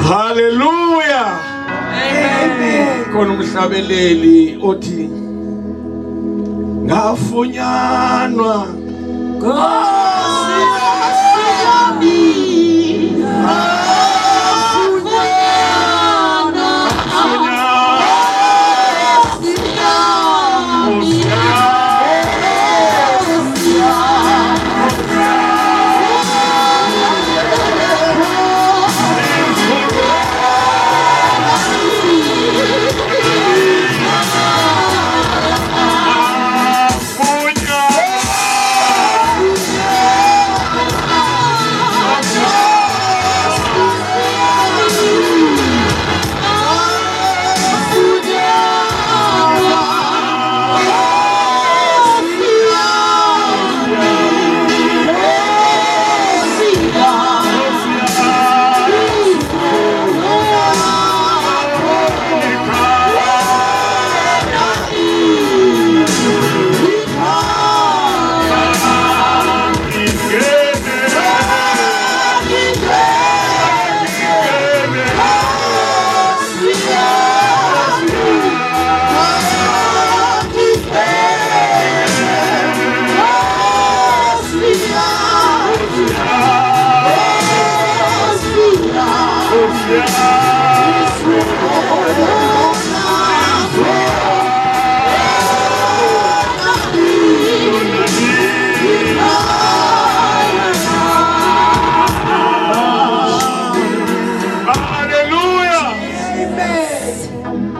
Haleluya. Amen. Khona umhlabeleli othi ngafunyanwa Nkosi yami Hallelujah.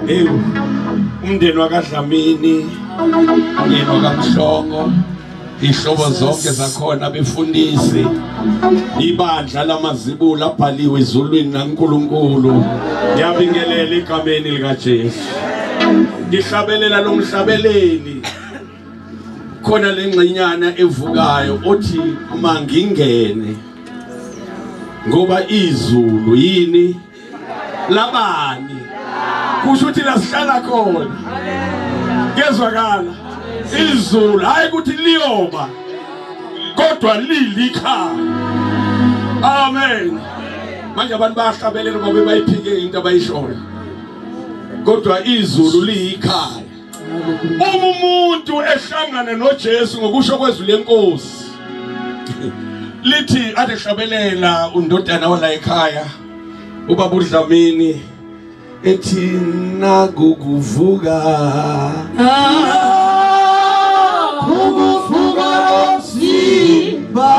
Ewu umndeni wakaDlamini umndeni wakaMhlongo ihlobo zonke zakhona befundisi ibandla lamazibulo abhaliwe ezulwini naNkulunkulu ngiyabingelela egameni likaJesu ngihlabelela lomhlabeleli khona lengxenyana evukayo othi mangingene ngoba izulu yini labani kusho ukuthi la sihlala khona kezwakala izulu hayi ukuthi liyoba kodwa lilikhaya amen manje abantu bayahlabelela ngoba bayiphike into abayishoyo kodwa izulu liyikhaya uma umuntu ehlangana noJesu ngokusho kwezwi lenkosi lithi ade hlabelela undodana wala ekhaya ubaba uDlamini ethi nakukuvuka Nakukuvuka komzimba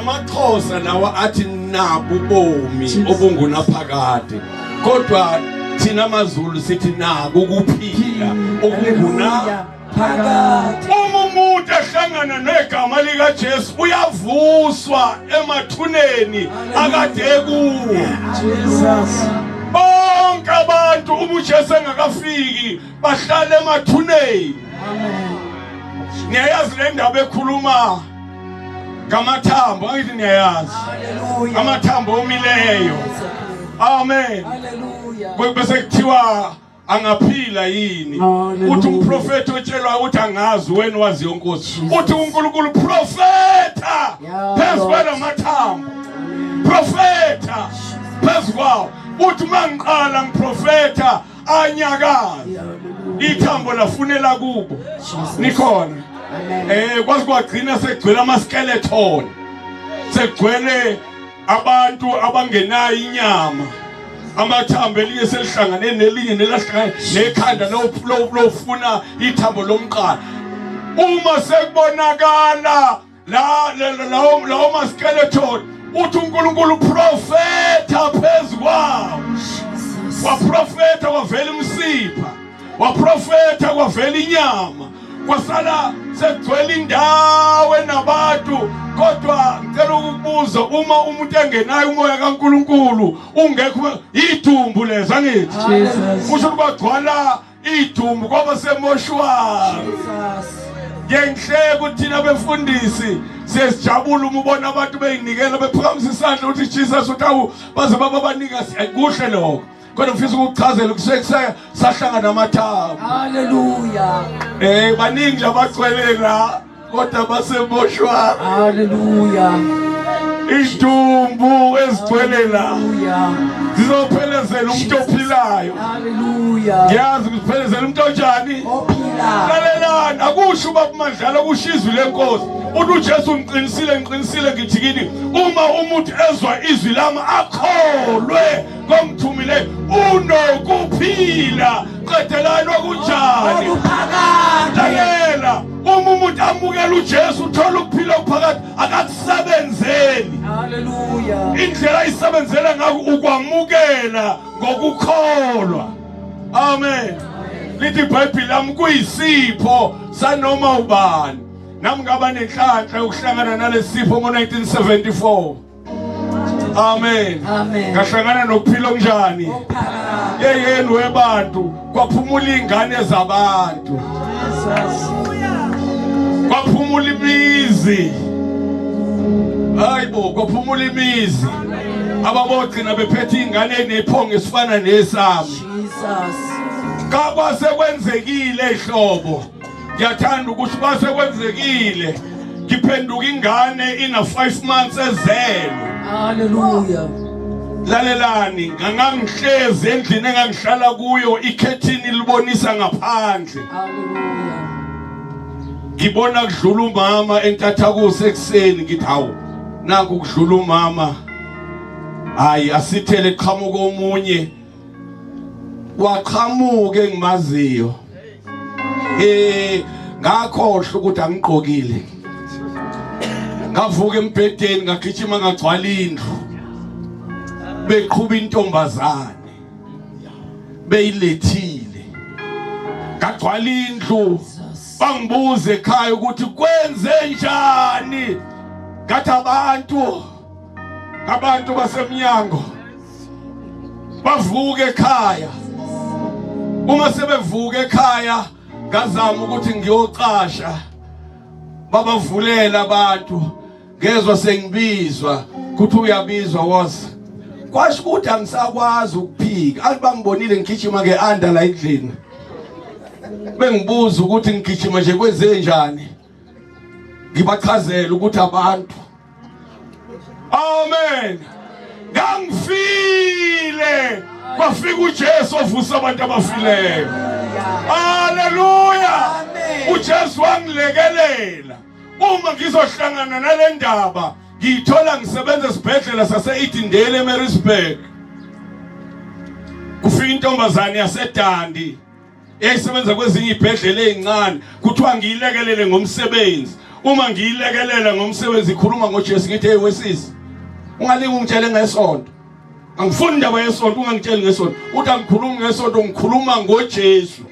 Amaxhosa lawa athi nabu bomi obungunaphakade kodwa thina amaZulu sithi naku ukuphila okunguna phakade. Uma umuntu ehlangana negama likaJesu uyavuswa emathuneni akade kuwo. Jesus. Bonke abantu uma uJesu engakafiki bahlala emathuneni. Amen. Niyayazi le ndaba ekhuluma ngamathambo angithi niyayazi. Hallelujah. Amathambo omileyo. Amen. Hallelujah. Bese kuthiwa angaphila yini uthi umprofeti otshelwa ukuthi angazi wena waziyo nkosi uthi uNkulunkulu profeta phezu kwalamathambo profeta phezu kwawo uthi mangiqala ngiprofeta anyakaza ithambo lafunela kubo nikhona eh kwazi kwagcina sekugcwele ama skeleton sekugcwele abantu abangenayo inyama amathambo elinye selihlangane nelinye nelahlangane nekhanda lofuna ithambo lomqala uma sekubonakala la lawo lawo ma-skeleton uthi uNkulunkulu profetha phezu kwawo waprofetha kwavela imsipha waprofetha kwavela inyama kwasala sekugcwele indawo enabantu kodwa ngicela ukukubuza uma umuntu engenayo umoya kaNkuluNkulu ungekho idumbu leza ngithi kusho ukuthi kwagcwala Idumbu kwaba semoshwari. Jesus. Ngiyangihleka ukuthi thina befundisi siyasijabula uma ubona abantu beyinikela bephakamisa isandla ukuthi Jesus uthi awu baze baba banika kuhle lokho. Kodwa ngifisa ukukuchazela ukuthi sahlangana amathambo. Hallelujah. Eh baningi nje abagcwele la kodwa baseboshwari. Hallelujah. Idumbu ezigcwele la. Hallelujah. Zizophelezela umuntu ophilayo. Hallelujah. Ngiyazi ukuphelezela umuntu onjani? Ophilayo. Lalelani, akusho ubaba uMadlala kusho izwi lenkosi. Uthi uJesu ngiqinisile ngiqinisile ngithi kini uma umuntu ezwa izwi lami akholwe kongithumile unokuphila qedelani okunjani Okuphakade. Lalela, uma umuntu amukela uJesu uthola ukuphila okuphakade akakusebenzeli. Hallelujah. Indlela ayisebenzela ngakho ukwamukela ngokukholwa. Amen. Lithi iBhayibheli lami kuyisipho sanoma ubani. Nami ngaba nenhlanhla yokuhlangana nalesipho ngo-1974. Amen. Amen. Ngahlangana nokuphila okunjani? Okuphakade. Yeyeni webantu kwaphumula ingane zabantu. Jesus. Kwaphumula imizi. Hayibo kwaphumula imizi. Ababogcina bephethe ingane enephongo esifana nesami. Jesus. Ka kwase kwenzekile ihlobo. Ngiyathanda ukuthi kwase kwenzekile. Ngiphenduka ingane ina 5 months ezelwe. Hallelujah. Lalelani, ngangihlezi endlini engangihlala kuyo ikhethini libonisa ngaphandle. Hallelujah. Ngibona kudlula umama entathakusa ekuseni ngithi hawu nanku kudlula umama. Hayi asithele qhamuka omunye. Waqhamuka engimaziyo. Eh ngakhohlwa ukuthi angigqokile. Ngavuka embhedeni ngagijima ngagcwala indlu. Beqhuba intombazane. Beyilethile. Ngagcwala indlu. Bangibuza ekhaya ukuthi kwenze njani? Ngathi abantu basemnyango bavuka ekhaya. Uma sebevuka ekhaya ngazama ukuthi ngiyocasha. Babavulela abantu ngezwa sengibizwa kuthi uyabizwa woza. Kwasho ukuthi angisakwazi ukuphika. Athi bangibonile ngigijima ngeanda la endlini. Bengibuza ukuthi ngigijima nje kwenze njani. Ngibachazela ukuthi abantu. Amen. Ngangifile. Kwafika uJesu ovusa abantu abafileyo. Haleluya. Amen. uJesu wangilekelela. Uma ngizohlangana nale ndaba ngiyithola ngisebenza esibhedlela sase-Edendale eMaritzburg. Kufika intombazane yaseDandi eyayisebenza kwezinye ibhedlela ezincane kuthiwa ngiyilekelele ngomsebenzi. Uma ngiyilekelela ngomsebenzi ikhuluma ngoJesu ngithi hey wesisi ungalingi ungitshele ngesonto. Angifuni indaba yesonto ungangitsheli ngesonto. Uthi angikhulumi ngesonto ngikhuluma ngoJesu.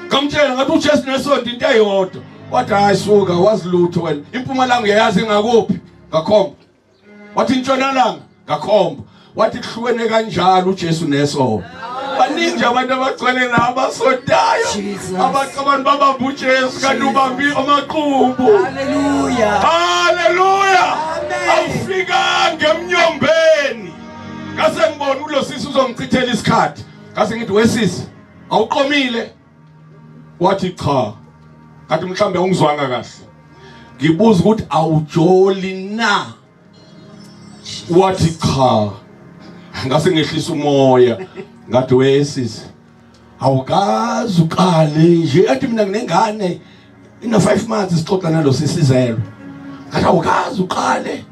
Ngamtshela ngathi uJesu nesonto into eyodwa. Wathi hayi suka wazi lutho wena. Impumalanga uyayazi ingakuphi? Ngakhomba. Wathi intshonalanga ngakhomba. Wathi kuhlukene kanjalo uJesu nesonto. Baningi nje abantu abagcwele la abasontayo. Jesus. Abacabanga babamba uJesu kanti ubambi amaqhubu. Hallelujah. Haleluya. Amen. Awufikanga emnyombeni. Ngase ngibona ulo sisi uzongichithela isikhathi. Ngase ngithi wesisi awuqomile. Wathi cha. Ngathi mhlambe awungizwanga kahle. Ngibuza ukuthi awujoli na? Wathi cha. Ngase ngehlisa umoya. Ngathi wesisi awukazi uqale nje athi mina nginengane ina 5 months sixoxa nalo sisizelwe. Ngathi awukazi uqale.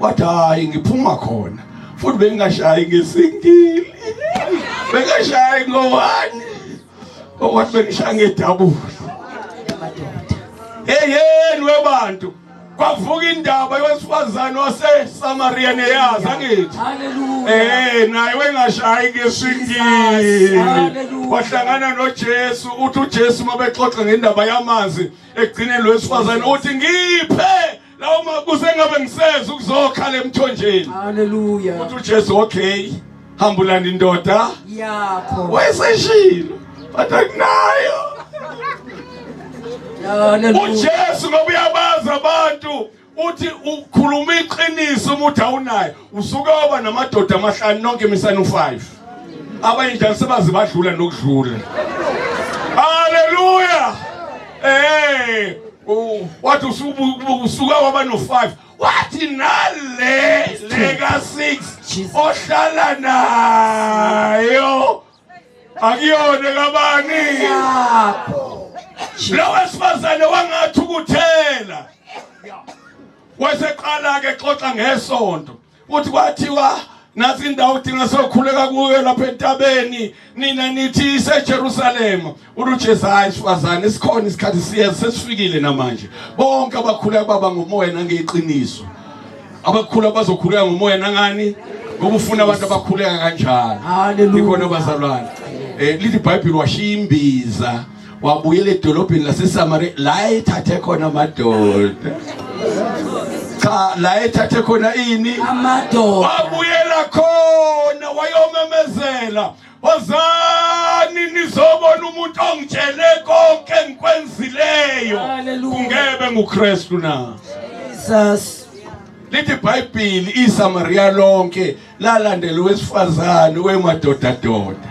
Wathi hayi ngiphuma khona. Futhi bengingashayi ngesingili. Bengashayi ngowani. Okwathi bengishaya ngedabula. Madoda. Hey yeni webantu. Kwavuka indaba yowesifazane waseSamaria neyazi angithi. Hallelujah. Eh naye wengashayi ngesingili. Hallelujah. Wahlangana noJesu uthi uJesu mabexoxa ngendaba yamanzi egcineni lwesifazane uthi ngiphe lawo makuze ngabe ngiseza ukuzokhala emthonjeni. Hallelujah. Uthi uJesu okay hamba ulanda indoda Yakho. wayeseshilo. Bathi akunayo. UJesu ngoba uyabazi abantu uthi ukhuluma iqiniso uma uthi awunayo usuke waba namadoda amahlanu nonke misani u5 abanye njalo sebaze badlula nokudlula. Haleluya. Eh wathi usuke waba no5 wathi nale leka 6 ohlala nayo akuyona kabani Yakho. Lo wesifazane wangathukuthela waseqala ke xoxa ngesonto uthi kwathiwa nathi indawo udinga sokhuleka kuyo lapha entabeni nina nithi iseJerusalema. Uthi uJesu, hayi sifazane, sikhona isikhathi siyeza, sesifikile namanje. Bonke abakhuleka baba ngomoya nangeqiniso. Abakhula bazokhuleka ngomoya nangani? Ngoba ufuna abantu abakhuleka kanjalo. Hallelujah. Ikhona bazalwane. Lithi iBhayibheli washiya imbiza wabuyela edolobheni laseSamaria la ethathe khona amadoda. Cha, la ethathe khona ini? Amadoda. Wabuyela khona wayomemezela, wozani nizobona umuntu ongitshele konke engikwenzileyo. Hallelujah. Kungebe nguKristu na? Jesus. Lithi iBhayibheli iSamaria lonke lalandela owesifazane wemadoda doda.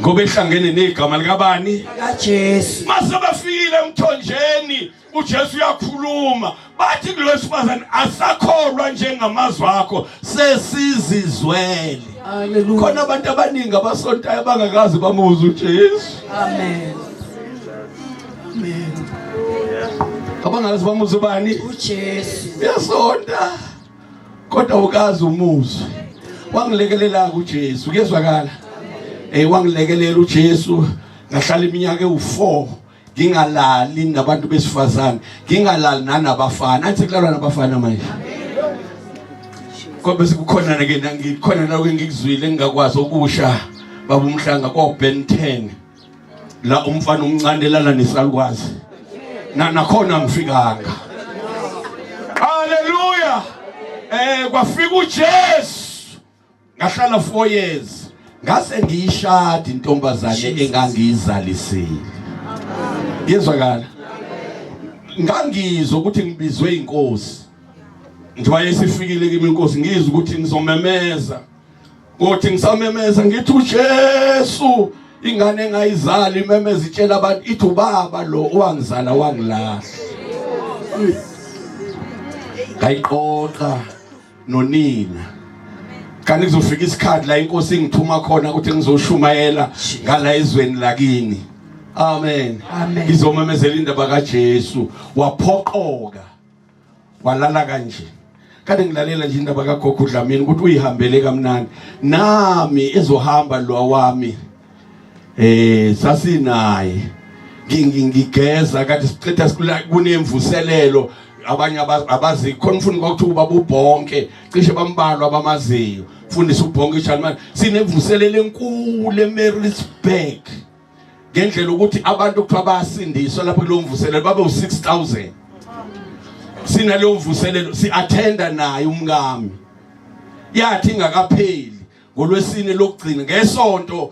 Ngoba ehlangene negama likabani? KaJesu. Mase bafikile emthonjeni uJesu uyakhuluma bathi kulowesifazane asakholwa njengamazwi akho sesizizwele. Hallelujah. Khona abantu abaningi abasontayo abangakazi bamuzwe uJesu. Amen. Amen. Abangakazi bamuzwe bani? uJesu. Uyasonta kodwa ukazi umuzwe. Wangilekelela uJesu, kuyezwakala. Wangilekelela uJesu ngahlala iminyaka ewu4 ngingalali nabantu besifazane, ngingalali nanabafana. Athi kulalwa nabafana manje. Kodwa sekukhona ke ngikhona lokho engikuzwile engingakwazi okusha baba umhlanga ko Ben 10 la umfana omncane lala nesalukwazi. Na nakhona ngifikanga. Hallelujah. Kwafika uJesu. Ngahlala 4 years. Ngase ngiyishada intombazane engangiyizalisile. Yezwakala. Ngangizwa ukuthi ngibizwe inkosi. Njengoba yesifikile kimi inkosi ngizwa ukuthi ngizomemeza. Ngothi ngisamemeza ngithi uJesu ingane engayizali imemeza itshela abantu ithi ubaba lo owangizala wangilahla. Ngayiqoqa nonina. Kanti kuzofika isikhathi la inkosi ingithuma khona ukuthi ngizoshumayela ngala ezweni lakini. Amen. Amen. Ngizomemezela indaba kaJesu. Waphoqoka. Walala kanje. Kade ngilalela nje indaba kaGogo Dlamini ukuthi uyihambele kamnandi. Nami ezohamba lo wami. Sasinaye. Ngigeza kade siqeda kunemvuselelo abanye abazi khona ufuna kwakuthiwa ubaba uBhonke cishe bambalwa abamaziyo fundisa uBhonke njalo sinemvuselelo enkulu eMaritzburg ngendlela ukuthi abantu kuthiwa bayasindiswa lapho kulowo mvuselelo babe u6000. Sinaleyo mvuselelo si-attenda naye umkami, yathi ingakapheli ngolwesine lokugcina ngesonto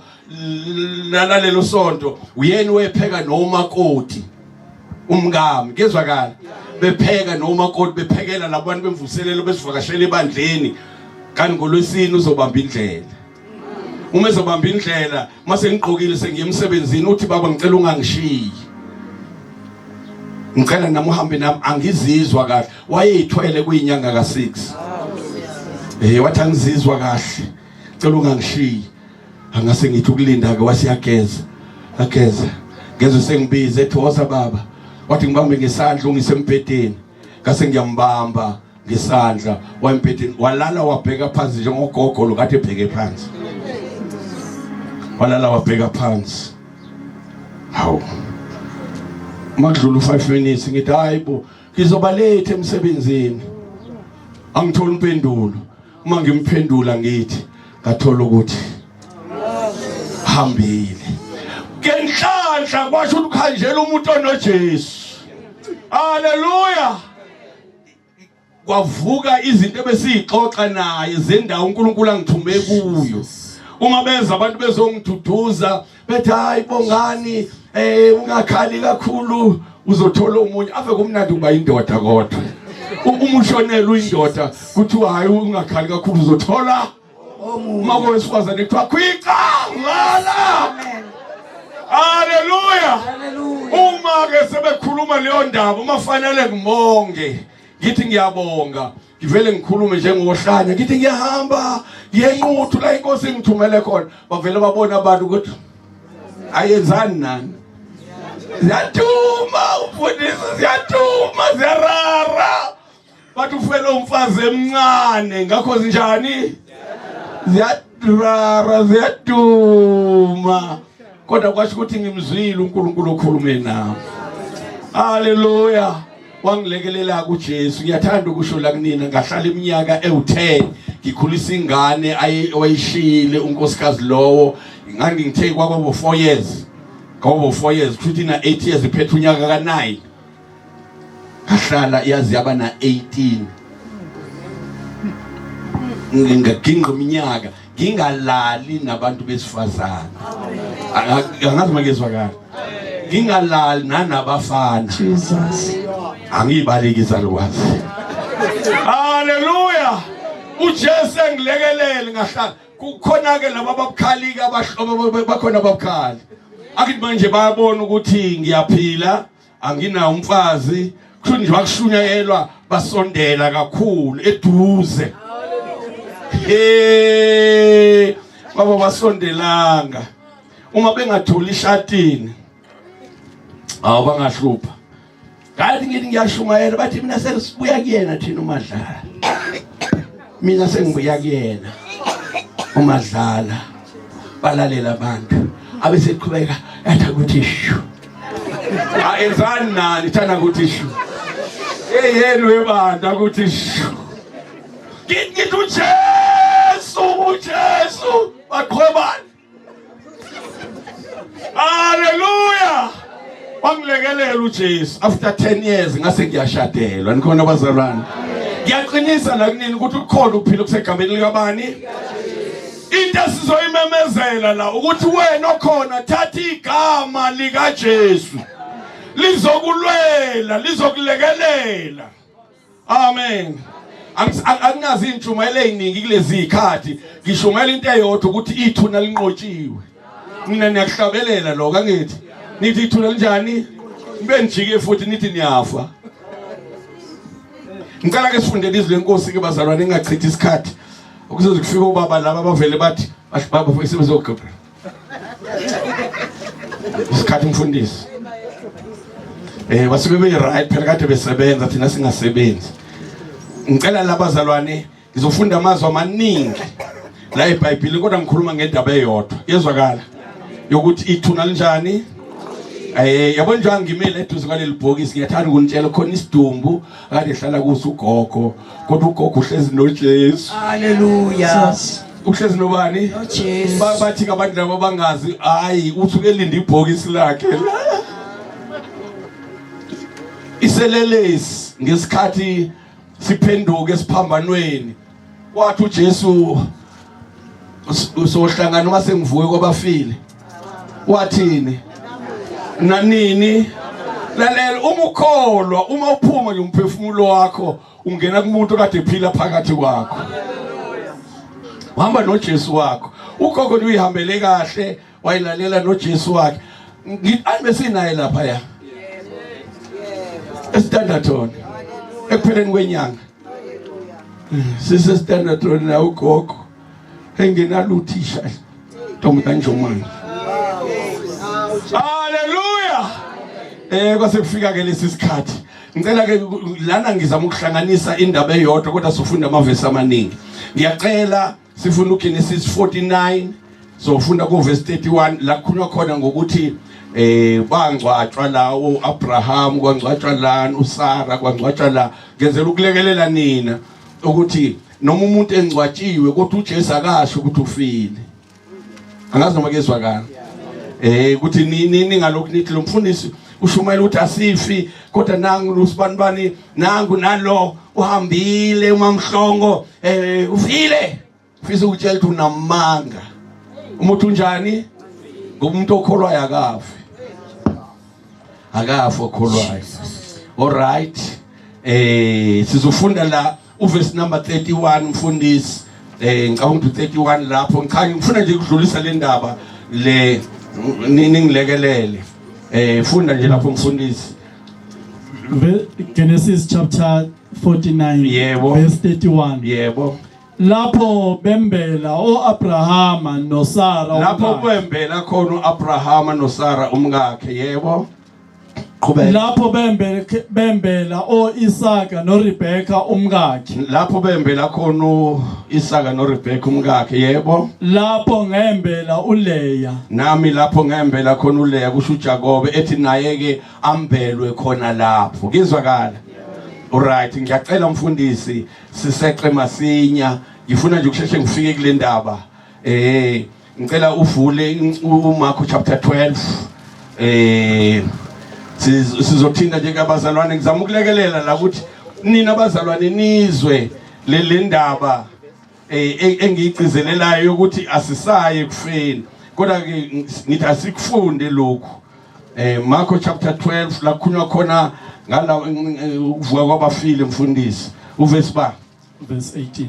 lalelo sonto uyena wepheka nomakoti umkami, kezwakala bepheka nomakoti bephekela labantu bemvuselelo besivakashela ebandleni. Kanti ngolwesine uzobamba indlela, uma ezobamba indlela mase ngigqokile sengiye emsebenzini uthi baba ngicela ungangishiyi, ngicela nami uhambe nami, angizizwa kahle. Wayeyithwele kuyinyanga ka6. Wathi angizizwa kahle, cela ungangishiyi. Angase ngithi ukulinda ke wasiyageza, ageza ngezwe sengibize ethi woza baba, wathi ngibambe ngesandla ungisembhedeni, ngase ngiyambamba ngesandla wayembhedeni, walala wabheka phansi njengogogo lo kade ebheke phansi, walala wabheka phansi. Hawu, makudlula u5 minutes ngithi hayibo ngizoba late emsebenzini, angithola impendulo. Uma ngimphendula ngithi ngathola ukuthi hambile ngenhlanhla, kwasho ukuthi kuhanjela umuntu onoJesu. Haleluya. Kwavuka izinto ebesiyixoxa naye zendawo uNkulunkulu angithume kuyo. Uma beza abantu bezongiduduza Bethi hayi bongani ungakhali kakhulu uzothola omunye. Ave kumnandi ukuba indoda kodwa. Uma ushonela uyindoda kuthiwa hayi ungakhali kakhulu uzothola Omunye. uma kowesifazane kuthiwa khwica ngala. Amen. Haleluya. Hallelujah. Uma ke sebekhuluma leyo ndaba uma fanele ngibonge ngithi ngiyabonga ngivele ngikhulume njengohlanya ngithi ngiyahamba ngiyenquthu la inkosi ingithumele khona bavele babona abantu ukuthi ayenzani nani ziyaduma umfundisi ziyaduma ziyarara bathi ufele umfazi emncane ngakho zinjani ziyarara ziyaduma kodwa kwasho ukuthi ngimzwile uNkulunkulu okhulume nami. Haleluya. Wangilekelela kuJesu. Ngiyathanda ukusho la kunina ngahlala iminyaka ewu10 ngikhulisa ingane ayishiyile unkosikazi lowo. Ngangingithe kwakwabo 4 years. Kwabo 4 years futhi na 8 years iphethe unyaka ka9. Ngahlala yazi yaba na 18. Ngingaginqa iminyaka ngingalali nabantu besifazane. Angazi makezwakala. Ngingalali nanabafana. Jesus. Angiyibaleki izalukwazi. Haleluya. uJesu engilekelele ngahlala kukhona ke laba ababukhali ke abahlobo bakhona ababukhali. Akithi manje bayabona ukuthi ngiyaphila anginawo umfazi kusho nje wakushunyayelwa basondela kakhulu eduze. Hey baba basondelanga uma bengatholi ishatini awu bangahlupha. Ngathi ngithi ngiyashumayela bathi mina sesibuya kuyena thina uMadlala. Mina sengibuya kuyena uMadlala. Balalela abantu abeseqhubeka yathi ukuthi shu. Ayenzani nani thana ukuthi shu. Hey yenu webanda ukuthi shu. Ngithi uJesu uJesu baqhwebana. Hallelujah. Wangilekelela uJesu after 10 years ngase ngiyashadelwa nikhona abazalwane. Ngiyaqinisa la kunini ukuthi kukhona ukuphila okusegameni likabani? Into esizoyimemezela la ukuthi wena okhona thatha igama likaJesu. Lizokulwela, lizokulekelela. Amen. Anginazi intshumayelo eziningi kulezi zikhathi. Ngishumayela into eyodwa ukuthi ithuna linqotshiwe. Mina niyakuhlabelela lokho angithi. Nithi ithuna linjani? Nibe nijike futhi nithi niyafa. Ngicela ke sifundele izwi lenkosi ke bazalwane ngingachithi isikhathi. Ukuze kufike obaba laba abavele bathi baba sebezogqibha. Isikhathi mfundisi. Basuke be right phela kade besebenza thina singasebenzi. Ngicela labazalwane ngizofunda amazwi amaningi la eBhayibhelini kodwa ngikhuluma ngendaba eyodwa. Yezwakala yokuthi ithuna linjani? Yabo nje ngimele eduze kwaleli bhokisi ngiyathanda ukunitshela khona isidumbu kade ehlala kuso ugogo kodwa ugogo uhlezi noJesu. Hallelujah. Uhlezi nobani? NoJesu. Bathi ke abantu laba bangazi hayi uthi ukelinda ibhokisi lakhe la. Iselelesi ngesikhathi siphenduke esiphambanweni wathi uJesu usohlangana uma sengivuke kwabafile wathini nanini lalela uma ukholwa uma uphuma nje umphefumulo wakho ungena kumuntu okade ephila phakathi kwakho uhamba noJesu wakho ugogo nje uyihambele kahle wayilalela noJesu wakhe ngithi besinaye lapha ya eStanderton ekupheleni kwenyanga sise Standerton na ugogo engenalutho isha ntombi kanjomane. Haleluya. Kwase kufika ke lesi sikhathi. Ngicela ke lana ngizama ukuhlanganisa indaba eyodwa kodwa sifunda amavesi amaningi. Ngiyacela sifunda uGenesis 49 sofunda ku verse 31 la kukhulunywa khona ngokuthi bangcwatshwa la uAbraham kwangcwatshwa la uSara kwangcwatshwa la ngenzela ukulekelela nina ukuthi noma umuntu engcwatshiwe kodwa uJesu akasho ukuthi ufile. Angazi noma kezwakala. Ukuthi nini ngalokhu nithi lo mfundisi ushumayela ukuthi asifi kodwa nangu lusibanibani nangu nalo uhambile uMamhlongo ufile. Ufisa ukutshela ukuthi unamanga. Umuntu unjani? Ngoba umuntu okholwayo akafi. Akafi okholwayo. All right. Sizofunda la uverse number 31 mfundisi. Ngicabanga ukuthi 31 lapho ngicha ngifuna nje ukudlulisa le ndaba le ningilekelele. Funda nje lapho mfundisi. Genesis chapter 49 Yebo. verse 31. Yebo. Lapho bembela oAbrahama noSara Lapho umkakhe. kwembela khona uAbrahama noSara umkakhe yebo. Qhubeka. Lapho bembela oIsaka noRebeka umkakhe. Lapho bembela khona uIsaka noRebeka umkakhe yebo. Lapho ngembela uLeya. Nami lapho ngembela khona uLeya kusho uJakobe ethi naye ke ambelwe khona lapho. Kizwakala. Alright, ngiyacela mfundisi siseqe masinya. Ngifuna nje ukusheshe ngifike kule ndaba. Ngicela uvule uMarko chapter 12. Sizothinta nje kabazalwane, ngizama ukulekelela la ukuthi nina abazalwane nizwe le ndaba engiyigcizelelayo ukuthi asisaye kufeni, kodwa ke ngithi asikufunde lokhu. Marko chapter 12 la kukhulunywa khona ngala ukuvuka kwabafile mfundisi. Uverse ba? Verse 18.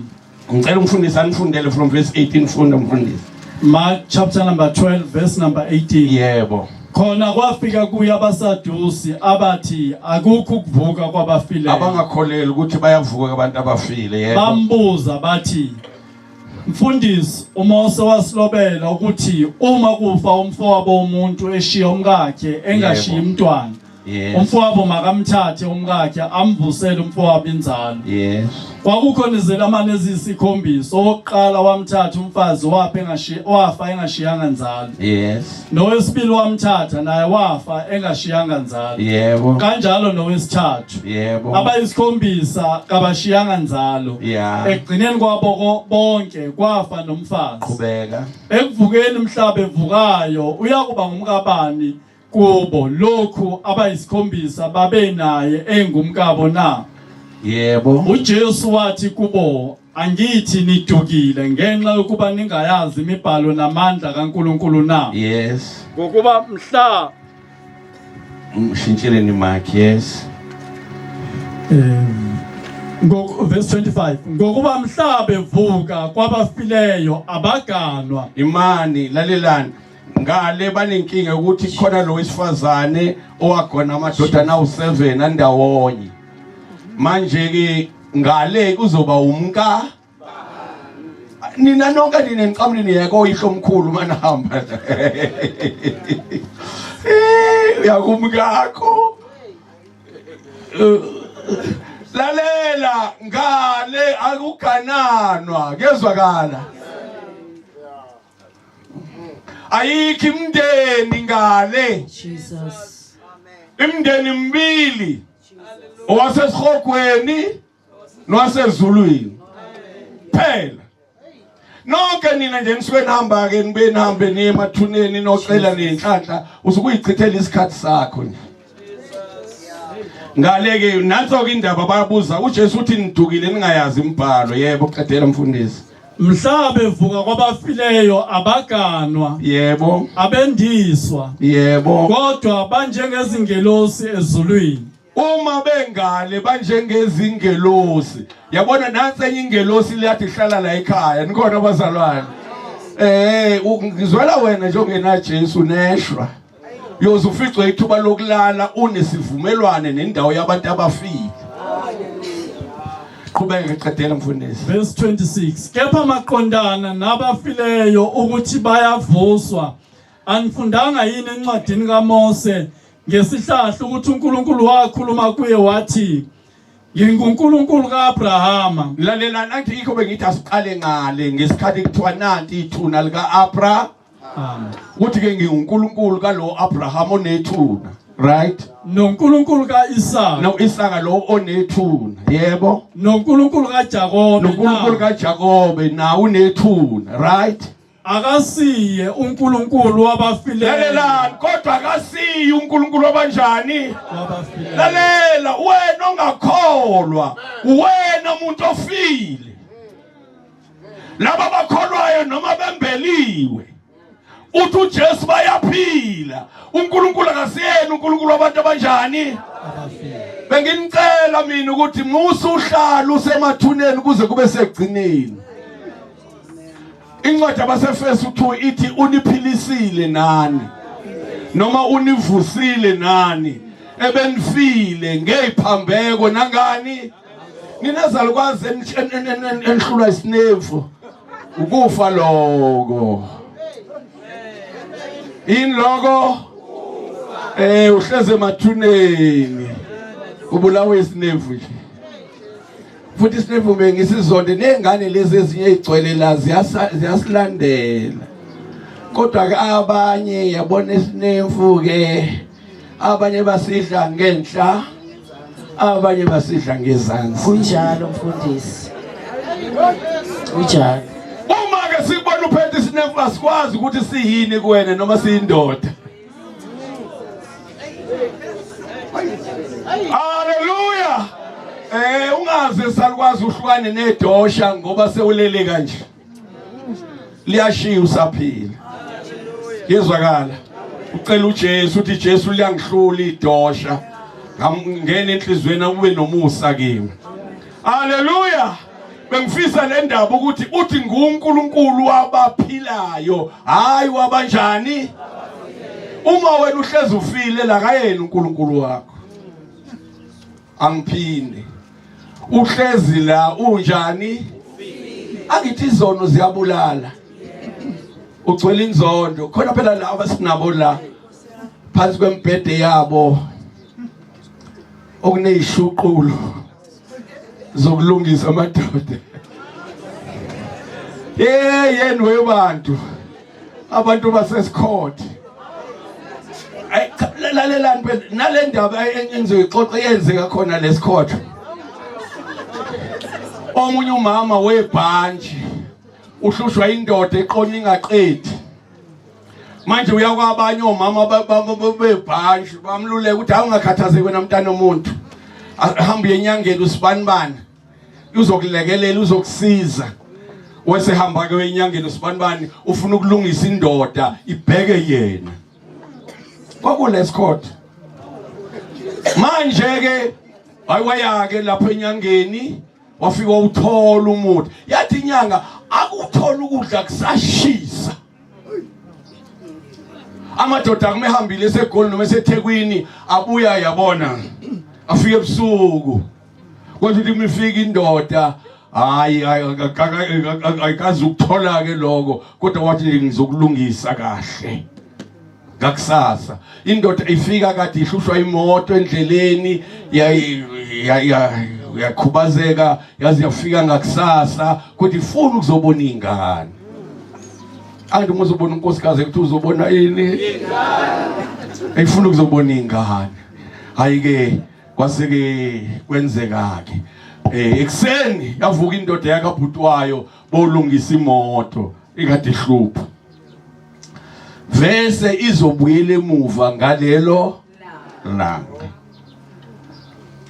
Ngicela umfundisi anifundele from verse 18. Funda mfundisi. Mark chapter number 12 verse number 18. Yebo. Khona kwafika kuye abaSadusi abathi akukho ukuvuka kwabafileyo. Abangakholeli ukuthi bayavuka abantu abafile yebo. Bambuza bathi, Mfundisi, uMose wasilobela ukuthi uma kufa umfowabo womuntu eshiya umkakhe engashiyi Yebo. umntwana, Yes. umfowabo makamthathe umkakhe amvusele umfowabo inzalo. Yes. Kwakukhona izelamane eziyisikhombisa. Owokuqala wamthatha umfazi wafa engashiyanga nzalo. Yes. Nowesibili wamthatha naye wafa engashiyanga nzalo. Yebo. Kanjalo nowesithathu. Yebo. Abayisikhombisa kabashiyanga nzalo. Yeah. Ekugcineni kwabo bonke kwafa nomfazi. Qhubeka. Ekuvukeni mhla bevukayo uyakuba ngumkabani kubo lokhu abayisikhombisa babe naye engumkabo na? Yebo. uJesu wathi kubo, angithi nidukile ngenxa yokuba ningayazi imibhalo namandla kaNkulunkulu na? Yes. Ngokuba mhla Mshintshileni Mark, yes. Verse 25, ngokuba mhla bevuka kwabafileyo abaganwa. Imani, lalelani. Ngale banenkinga ukuthi khona lo wesifazane owagona amadodana awu7 andawonye. Manje ke ngale kuzoba umka. Nina nonke nina niqamule niyeke oyihlo omkhulu manihamba. Uyakumkakho. Lalela ngale akugananwa kezwakala. Ayikho imndeni ngale. Jesus. Imndeni mibili. Owasesihogweni nowasezulwini. Phela. Nonke nina nje nisuke nihamba ke nibe nihambe niye emathuneni nocela nenhlanhla usukuyichithela isikhathi sakho nje. Ngale ke nanso ke indaba bayabuza uJesu uthi nidukile ningayazi imibhalo. Yebo qedela mfundisi. Mhla bevuka kwabafileyo abaganwa. Yebo. Abendiswa. Yebo. Kodwa banjengezingelosi ezulwini. Uma bengale banjengezingelosi. Yabona nansi enye ingelosi leyathi ihlala la ekhaya. Nikhona abazalwane? Ngizwela wena nje ongena Jesu neshwa. Uyoze uficwe ithuba lokulala unesivumelwane nendawo yabantu abafile. Qhubeka qedela mfundisi. Verse 26, kepha maqondana nabafileyo ukuthi bayavuswa, anifundanga yini encwadini kaMose ngesihlahla ukuthi uNkulunkulu wakhuluma kuye wathi nginguNkulunkulu kaAbrahama? Lalelani, angithi yikho bengithi asiqale ngale ngesikhathi kuthiwa nanti ithuna likaAbraham. Amen. Uthi ke nginguNkulunkulu kalo Abraham onethuna, right? NoNkulunkulu kaIsaka. No Isaka lo onethuna, yebo. NoNkulunkulu kaJakobe. NoNkulunkulu kaJakobe na unethuna, right? Akasiye uNkulunkulu wabafileyo. Lalelani, kodwa akasiye uNkulunkulu wabanjani? Wabafileyo. Lalela, wena ongakholwa, wena umuntu ofile. Laba abakholwayo noma bembeliwe. Uthi uJesu bayaphila. uNkulunkulu akasiyena uNkulunkulu wabantu abanjani? Benginicela mina ukuthi musa uhlala usemathuneni kuze kube sekugcineni. Incwadi abaseFesu 2 ithi uniphilisile nani noma univusile nani ebenifile ngeziphambeko nangani ninazalukwazi enihlulwa isinevu ukufa loko yini loko eh uhleze emathuneni ubulawa isinevu nje futhi isinevu bengisizonde nezingane lezi ezinye ezigcwele la ziyasilandela kodwa ke abanye yabona isinevu ke abanye basidla ngenhla abanye basidla ngezansi Kunjalo mfundisi. Kunjalo. Uma ke sikubona uphethe isinefu asikwazi ukuthi siyini kuwena noma siyindoda. Haleluya. Eh ungaze salukwazi uhlukane nedosha ngoba sewulele kanje. Liyashiya usaphila. Yezwakala. Ucela uJesu uthi Jesu liyangihlula idosha. Ngena enhlizweni ube nomusa kimi. Haleluya. Bengifisa le ndaba ukuthi uthi nguNkulunkulu wabaphilayo, hayi wabanjani? Uma wena uhlezi ufile la kayena uNkulunkulu wakho. Angiphinde. Uhlezi la unjani? Angithi izono ziyabulala. Ugcwele inzondo. Khona phela laba sinabo la phansi kwembhede yabo okuneyishuqulo zokulungisa amadoda. Hey yeni webantu. Abantu basesikhothe. Ay cha lalelani phela nale ndaba engizoyixoxa yenzeka khona lesikhotho. Omunye umama webhantshi uhlushwa indoda eqonya ingaqedi. Manje uya kwabanye omama bebhantshi bamluleka ukuthi awungakhathazeki wena mntana omuntu. Hamba uye enyangeni usibanibani. Uzokulekelela uzokusiza. Wesehamba ke enyangeni usibanibani ufuna ukulungisa indoda ibheke yena. Kwakulesikhotha. Manje ke hayi waya ke lapho enyangeni wafika uthola umuthi. Yathi inyanga akuthola ukudla kusashisa. Amadoda akumehambile eseGoli noma eseThekwini abuya yabona afike ebusuku. Kwathi ukuthi imifika indoda hayi ayikazi ukuthola ke lokho kodwa wathi ngizokulungisa kahle ngakusasa indoda ifika kade ihlushwa imoto endleleni yakhubazeka yaze yafika ngakusasa kodwa ifuna ukuzobona ingane anti uma uzobona unkosikazi ukuthi uzobona ini ifuna ukuzobona ingane hayi ke kwase ke kwenzeka ke eh ekseni yavuka indoda yakabhuti wayo bolungisa imoto ikade ihlupha vese izobuyela emuva ngalelo langa.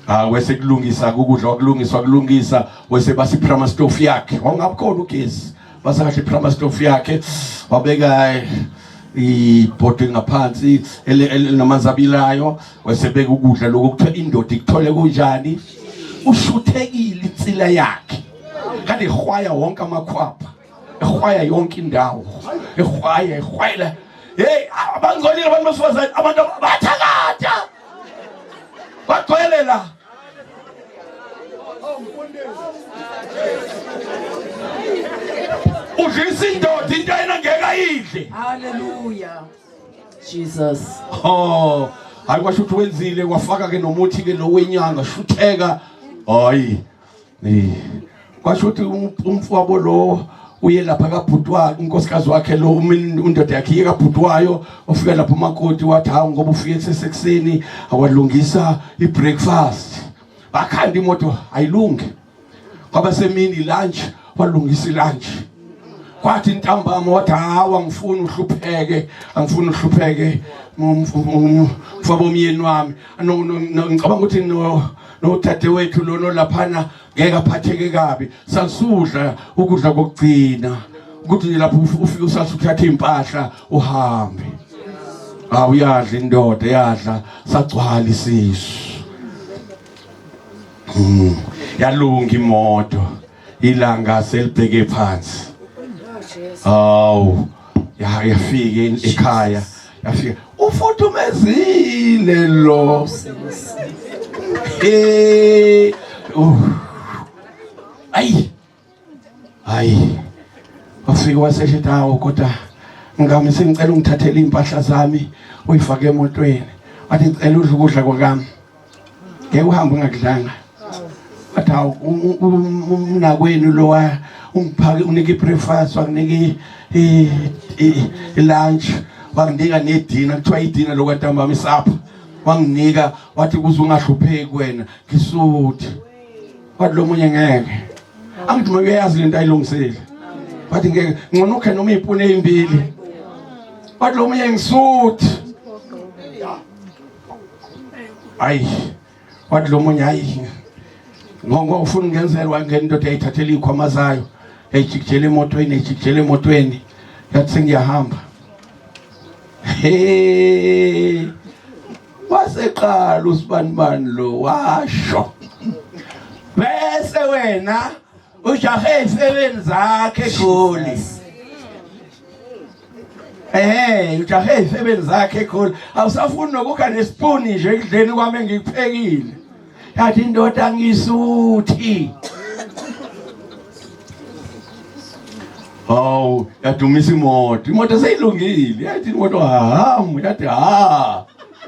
Ah wese kulungisa ukudla wakulungiswa kulungisa wese basi prama stove yakhe wangabukhona ugesi basa kahle prama stove yakhe wabeka ibhodwe ngaphansi elinamanzi abilayo wesebeka ukudla lokho kuthiwa indoda ikuthole kunjani ushuthekile insila yakhe kade ihwaya wonke amakhwapha ehwaya yonke indawo ehwaya ehwayela hey abangcolile abantu besifazane abantu bathakatha bagcwele la udlisa indoda into yena ngeke ayidle. Hallelujah. Jesus. Oh, hayi kwasho ukuthi wenzile wafaka ke nomuthi ke lo wenyanga shutheka. Hayi. Eh. Kwasho ukuthi umfowabo lo uye lapha kabhuti wakhe unkosikazi wakhe lo undoda yakhe iye kabhuti wayo wafika lapho umakoti wathi hawu ngoba ufike kusesekuseni awalungisa i-breakfast bakhanda imoto ayilungi kwaba semini lunch walungisa ilunch kwathi ntambama wathi hawu angifuni uhlupheke angifuni uhlupheke mfabo myeni wami ngicabanga ukuthi no nodadewethu lona laphana ngeke aphatheke kabi sasudla ukudla kokugcina. Ukuthi lapho ufike usathi uthatha impahla uhambe. Hawu uyadla indoda yadla sagcwala isisu. Yalunga imoto ilanga selibheke phansi. Hawu yafika ekhaya yafika ufuthumezile lo. Eh ayi hayi wafika wasesho hawu kodwa ngami sengicela ungithathele impahla zami uyifake emotweni wathi ngicela udle ukudla kwakami ngeke uhambe ungakudlanga wathi hawu umnakwenu lo ungiphake unike i-breakfast wakunika i-lunch wanginika nedina kuthiwa idina lokwantambama isapha wanginika wathi kuze ungahlupheki wena ngisuthi wathi lo munye ngeke angithi uma uyayazi lento ayilungisile wathi ngeke ngcono ukhe noma iy'puni ey'mbili wathi lo munye ngisuthi ayi wathi lo munye hayi ngoba ufuna ungenzela wangena indoda yayithathela iy'khwama zayo yayijikijela emotweni yayijikijela emotweni yathi sengiyahamba he waseqala usibanibani lo washo bese wena ujahe izifebeni zakhe egoli ehe ujahe izifebeni zakhe egoli awusafuni nokukha nesipuni nje ekudleni kwami engikuphekile yathi indoda ngisuthi Hawu yadumisa imoto imoto seyilungile yathi imoto hamu yathi ha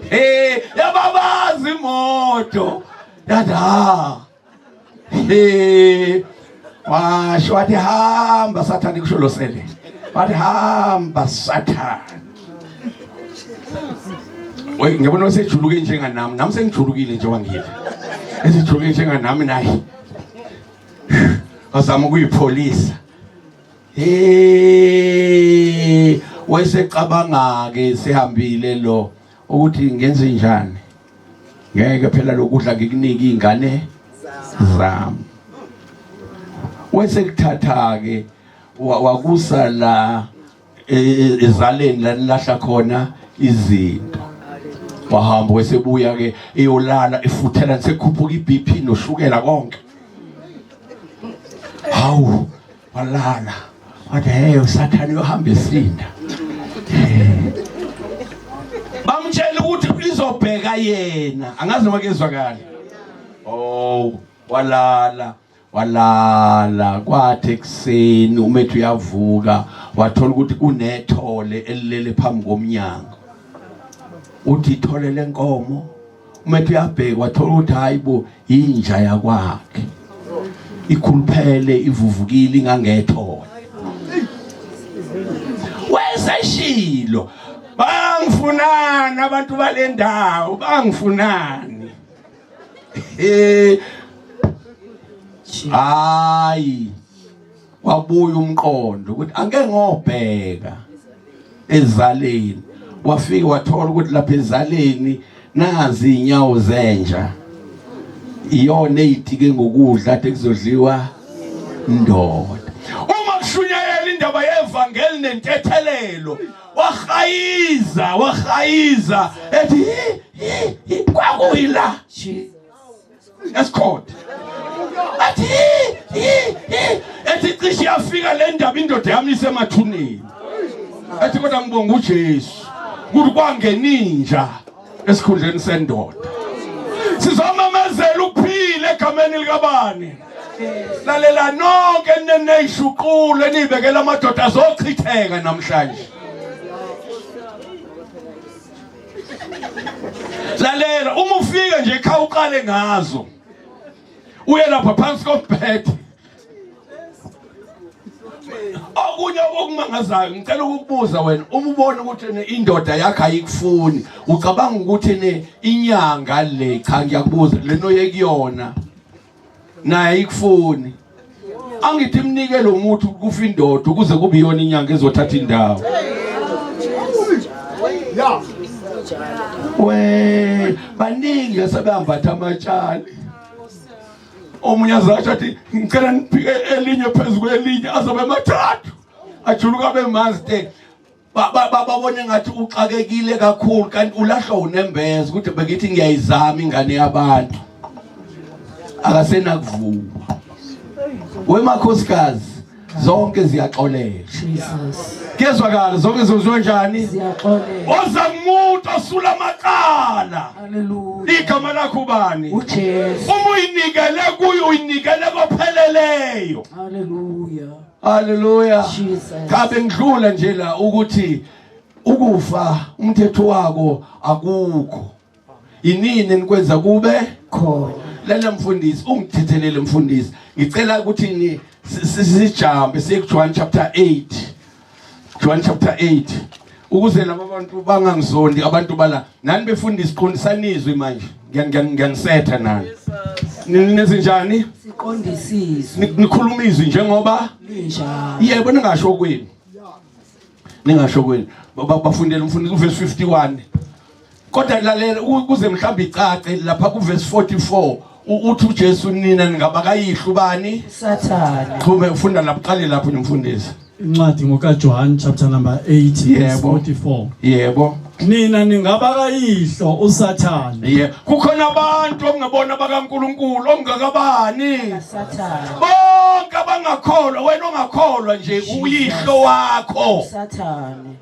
he yababaza imoto yathi ha he washo wathi hamba sathane kusho lo sele wathi hamba sathane Wey ngiyabona usejuluke njenganami nami sengijulukile nje wangile esejuluke njenganami naye wazama ukuyipholisa hey wayesecabanga ke sehambile lo ukuthi ngenze njani ngeke phela lokudla ngikunike izingane zami wesekuthatha ke wakusa la ezaleni la nilahla khona izinto wahamba wesebuya ke eyolala efuthela sekukhuphuka iBP noshukela konke hawu walala wathi hey usathane uyohamba esinda bamtshela ukuthi izobheka yena angazi noma kezwakala oh walala walala kwathi ekuseni umethu uyavuka wathola ukuthi kunethole elilele phambi komnyango uthi ithole lenkomo umethu uyabheka wathola ukuthi hayi bo inja yakwakhe ikhuluphele ivuvukile ingangethole weseshilo bangifunani abantu balendawo bangifunani Eh hayi wabuya umqondo ukuthi angeke ngobheka ezaleni wafika wathola ukuthi lapha ezaleni nazi inyawo zenja iyona eyitike ngokudla ade kuzodliwa ndoda uma kushunyayela indaba yevangeli nentethelelo wahayiza wahayiza ethi kwakuyila esikhona athi ethi cishe yafika le ndaba indoda yami isemathuneni ethi kodwa ngibonga uJesu ukuthi kwangeninja esikhundleni sendoda sizomemezela ukuphila egameni likabani lalela nonke neneyishuqule nibekela amadoda azochitheka namhlanje lalela uma ufika nje ekhaya uqale ngazo uye lapha phansi kombhede okunye okumangazayo ngicela ukukubuza wena uma ubona ukuthi indoda yakho ayikufuni ucabanga ukuthi ne inyanga le cha ngiyakubuza leno yekuyona naye ayikufuni angithi imnike lo muthi kufa indoda ukuze kube iyona inyanga ezothatha indawo we baningi asebambatha amatshali omunye azasho athi ngicela niphike elinye phezu kwelinye azobe mathathu. Ajuluka bemanzi te. Babone ngathi uxakekile kakhulu kanti ulahlwa unembeza ukuthi bekithi ngiyayizama ingane yabantu. Akasenakuvuma. Wemakhosikazi zonke ziyaxolela. Jesus. Kuyezwakala zonke zizwe njani? Ziyaxolela. Oza kumuntu osula amacala. Hallelujah. Igama lakho ubani? uJesu. Uma uyinikele kuyo uyinikele kopheleleyo. Hallelujah. Hallelujah. Jesus. Kabe ngidlula nje la ukuthi ukufa umthetho wako akukho. Inini nikwenza kube khona. Lala mfundisi ungithethelele mfundisi. Ngicela ukuthi ni sijambe siye kuJohn chapter 8. John chapter 8. Ukuze laba bantu bangangizondi abantu bala nani befundisi qondisani izwi manje. Ngiyanisetha nani. Nezinjani? Siqondisizwe. Nikhuluma izwi njengoba linjalo. Yebo ningasho kwenu. Ningasho kwenu. Bafundele umfundisi uverse 51. Kodwa lalela ukuze mhlawumbe icace lapha kuverse 44 uthi uJesu nina ningabakayihlu bani? Sathane. Qhube ufunda lapho qale lapho nomfundisi. Incwadi ngokaJohn chapter number 8 verse 44. Yebo. Nina ningabakayihlo uSathane. Yebo. Kukhona abantu ongebona bakaNkuluNkulu ongakabani. Sathane. Bonke abangakholwa wena ongakholwa nje uyihlo wakho. Sathane.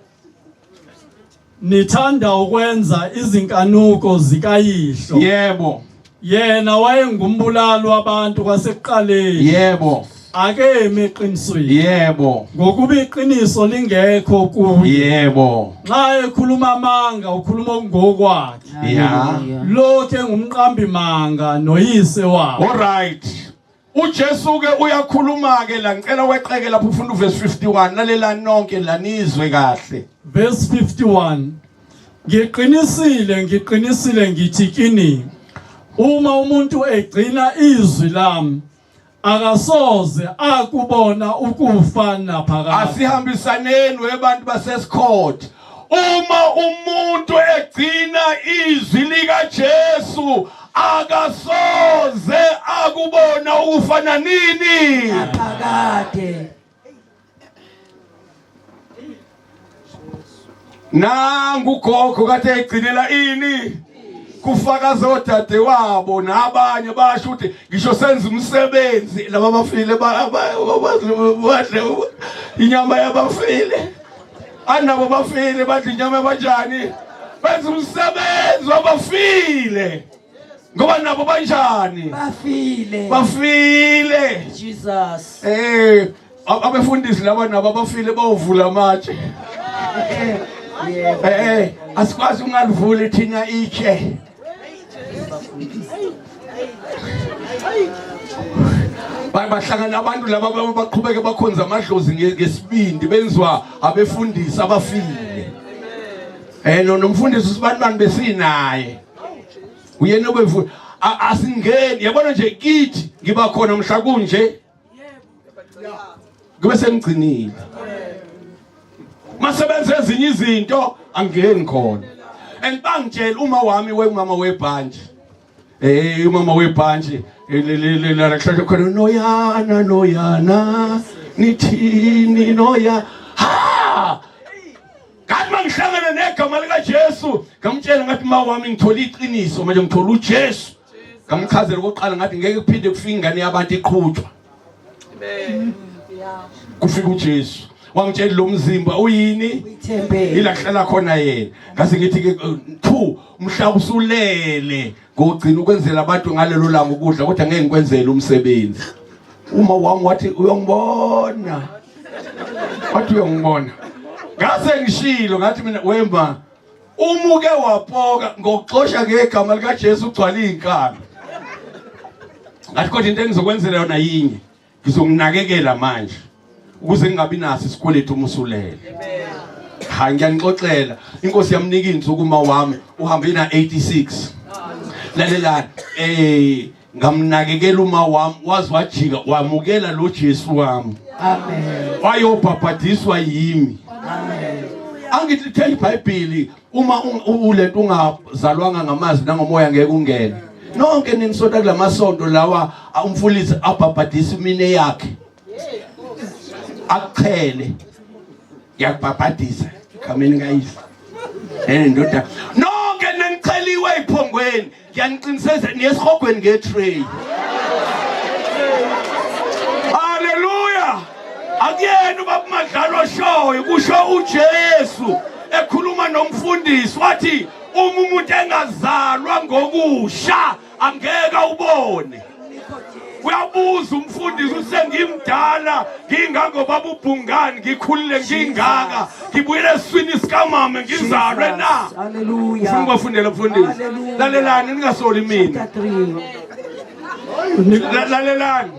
Nithanda ukwenza izinkanuko zikayihlo. Yebo. Yena wayengumbulali wabantu kwasekuqaleni. Yebo. Akemi eqinisweni. Yebo. Ngokuba iqiniso lingekho kuye. Yebo. Nxa ekhuluma amanga ukhuluma okungokwakhe. Ya. Lokho engumqambi manga noyise wabo. All right. uJesu ke uyakhuluma ke la ngicela weqeke lapho ufunda uverse 51 lalelani nonke la nizwe kahle. Verse 51 Ngiqinisile ngiqinisile ngithi kini uma umuntu egcina izwi lami akasoze akubona ukufa naphakade. Asihambisaneni webantu basesikhotha. Uma umuntu egcina izwi likaJesu akasoze akubona ukufana nini Phakade. Nangu ugogo kade egcinela ini kufakaza odade wabo nabanye basho ukuthi ngisho senza umsebenzi laba bafile badle inyama yabafile anabo bafile badla inyama yabanjani benza umsebenzi wabafile ngoba nabo banjani Bafile. Bafile. Jesus. Eh abefundisi laba nabo abafile bawuvula amatshe. Yebo. Eh asikwazi ungalivuli thina itshe. Bahlangana abantu laba baqhubeke bakhonza amadlozi ngesibindi benziwa abefundisi abafile. Eh no nomfundisi usibanibani besinaye. Uyena obevu asingeni yabona nje kithi ngiba khona mhla kunje. Kube sengigcinile. Masebenza ezinye izinto angeni khona. And bangitshela uma wami wemama webhantshi. Eh umama webhantshi la kuhlala khona noyana noyana nithini noya ha Ngathi mangihlangana negama likaJesu ngamtshela ngathi ma wami ngithola iqiniso manje ngithola uJesu ngamchazela okokuqala ngathi ngeke kuphinde kufike ingane yabantu iqhutshwa Amen. Kufika uJesu wangitshela lo mzimba uyini Ithempeli. ila kuhlala khona yena ngase ngithi ke two mhla usulele ngogcina ukwenzela abantu ngalelo langa ukudla kodwa ngeke ngikwenzele umsebenzi uma wami wathi uyongibona wathi uyongibona ngase ngishilo ngathi mina wema umuke wapoka ngokuxosha ngegama likaJesu ugcwala izinkalo ngathi kodwa into engizokwenzela yona yinye ngizokunakekela manje ukuze ngingabi naso isikweletu uma usulele hayi ngiyanixoxela inkosi yamnika insuku uma wami uhambe na 86 lalelani eh ngamnakekela uma wami waze wajika wamukela lo Jesu wami Amen. Wayobhabhadiswa yimi. Amen. Angithi lithe iBhayibheli uma ulento ungazalwanga ngamazi nangomoya ngeke ungene. Nonke ninisonta kulamasonto lawa umfundisi abhabhadisa imine yakhe. Akuchele. Ngiyakubhabhadisa egameni kayise nendoda. Nonke nenicheliwe eziphongweni, ngiyaniqiniseza niye esihogweni ngetray. Haleluya! Akuyena ubaba Madlalo oshoyo, kusho uJesu ekhuluma nomfundisi wathi uma umuntu engazalwa ngokusha angeke awubone. Uyabuza umfundisi usengimdala ngingangobaba ubhungani ngikhulile ngingaka ngibuyele esiswini sikamama ngizalwe na? Hallelujah. Ufuna ukubafundela mfundisi? Hallelujah. Lalelani ningasoli mina. Chapter 3. Lalelani.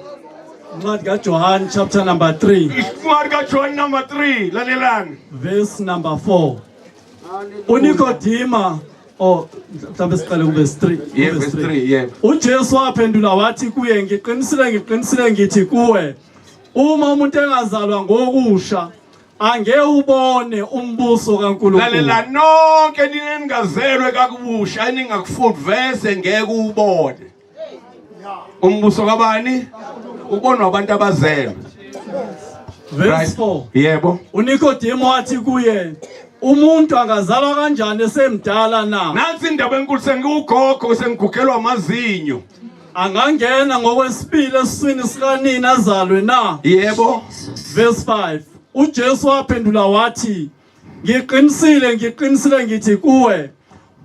Incwadi kaJohn chapter number 3 Incwadi kaJohn number 3 lalelani. verse number 4. uNikodima oh mhlawumbe siqale ku verse 3. Yeah, verse 3 yebo. uJesu waphendula wathi kuye ngiqinisile ngiqinisile ngithi kuwe uma umuntu engazalwa ngokusha angeke ubone umbuso kaNkulunkulu. Lalela nonke nina eningazelwe kakubusha eningakufundi vese ngeke uwubone. Umbuso kabani? Ubonwa abantu abazelwe. Verse 4. Yebo. uNikodemo wathi kuye umuntu angazalwa kanjani esemdala na? Nansi indaba enkulu sengiwugogo sengigugelwa amazinyo. Angangena ngokwesibili esiswini sikanina azalwe na? Yebo. Verse 5. uJesu waphendula wathi ngiqinisile ngiqinisile ngithi kuwe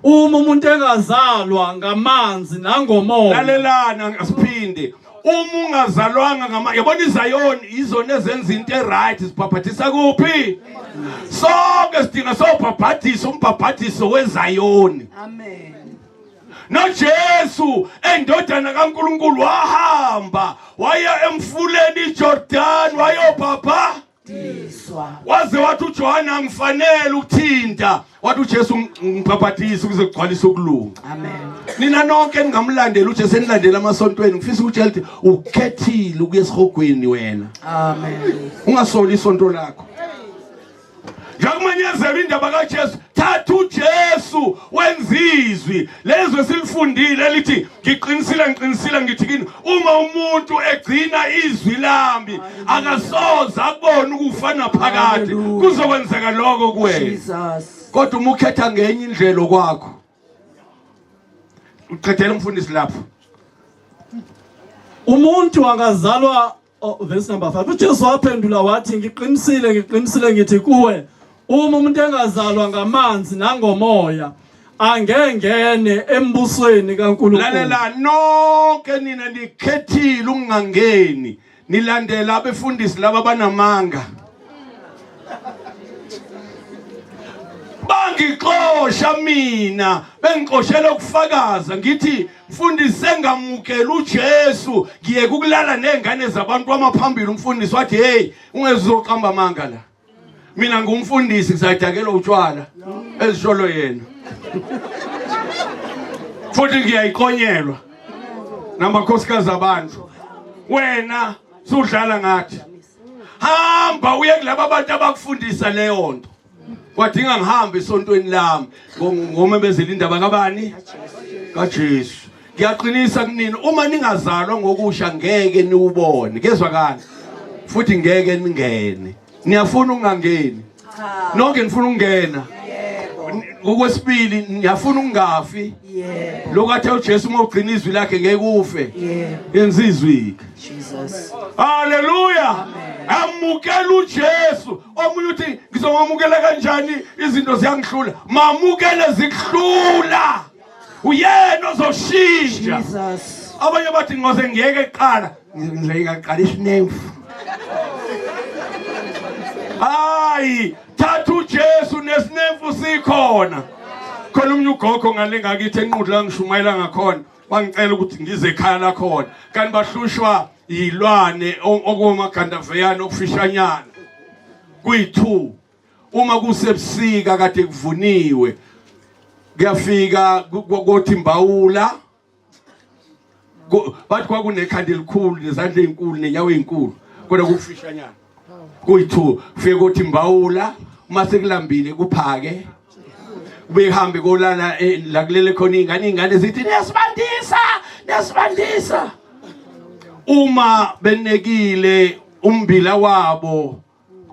uma umuntu engazalwa ngamanzi nangomoya. Lalelana asiphinde. Uma ungazalwanga ngama yabona iZayoni izona ezenza into eright sibhabhadisa kuphi? Sonke sidinga sobhabhadisa umbhabhadiso weZayoni. Amen. NoJesu endodana kaNkuluNkulu wahamba waya emfuleni iJordan wayobhabha Diswa. Waze wathi uJohane angifanele ukuthinta, wathi uJesu ngibhabhadise ukuze kugcwalise ukulunga. Amen. Nina nonke ningamlandela uJesu enilandela amasontweni, ngifisa ukutshela ukuthi ukhethile ukuya esihogweni wena. Amen. Ungasoli isonto lakho. Njengokumenyezelwa indaba kaJesu, thatha uJesu wenza izwi lezwe silifundile elithi ngiqinisile ngiqinisile ngithi kini uma umuntu egcina izwi lami akasoze akubone ukufa naphakade kuzokwenzeka lokho kuwena. Jesus. Kodwa uma ukhetha ngenye indlela okwakho uqedela umfundisi lapho. Umuntu angazalwa Oh, verse number 5. uJesu waphendula wathi ngiqinisile ngiqinisile ngithi kuwe uma umuntu engazalwa ngamanzi nangomoya angengene embusweni kaNkulunkulu. Lalela nonke nina nikhethile ukungangeni nilandela abefundisi laba banamanga. Bangixosha mina bengixoshela ukufakaza ngithi Mfundisi sengamukela uJesu ngiyeke ukulala nezingane zabantu amaphambili umfundisi wathi hey ungezoqamba amanga la mina ngumfundisi ngisayidakela utshwala ezisholo yena futhi ngiyayiqonyelwa namakhosikazi abantu wena sudlala ngathi hamba uye kulaba abantu abakufundisa leyo nto kwadinga ngihambe esontweni lami ngomemezela indaba kabani kaJesu ngiyaqinisa kunini uma ningazalwa ngokusha ngeke niwubone kezwakala futhi ngeke ningene niyafuna ukungangeni nonke nifuna ukungena okwesibili niyafuna ukungafi Yebo. lokhu athe uJesu uma ugcina izwi lakhe ngeke ufe Yebo. yenza izwi Jesus. Haleluya. Amukela uJesu. Omunye uthi ngizomamukela kanjani izinto ziyangihlula. Mamukele zikuhlula. Uyena ozoshintsha. Jesus. Abanye bathi ngoze ngiyeke kuqala. Ngizeyika kuqala isinemfu. Hayi, thatha uJesu nesinemfu sikhona. Khona umunye ugogo ngale ngakithi enqudla ngishumayela ngakhona. Bangicela ukuthi ngize ekhaya lakhona. Kanti bahlushwa yilwane okumagandaveyana okufishanyana. Kuyi-2 uma kusebusika kade kuvuniwe kuyafika kothi imbawula bathi kwakunekhanda elikhulu nezandla ezinkulu nenyawo ezinkulu kodwa kufishanyana kuyi-2 kufike kothi imbawula uma sekulambile kuphake behambe kolala la kulele khona iy'ngane iy'ngane zithi niyasibandisa niyasibandisa uma benekile umbila wabo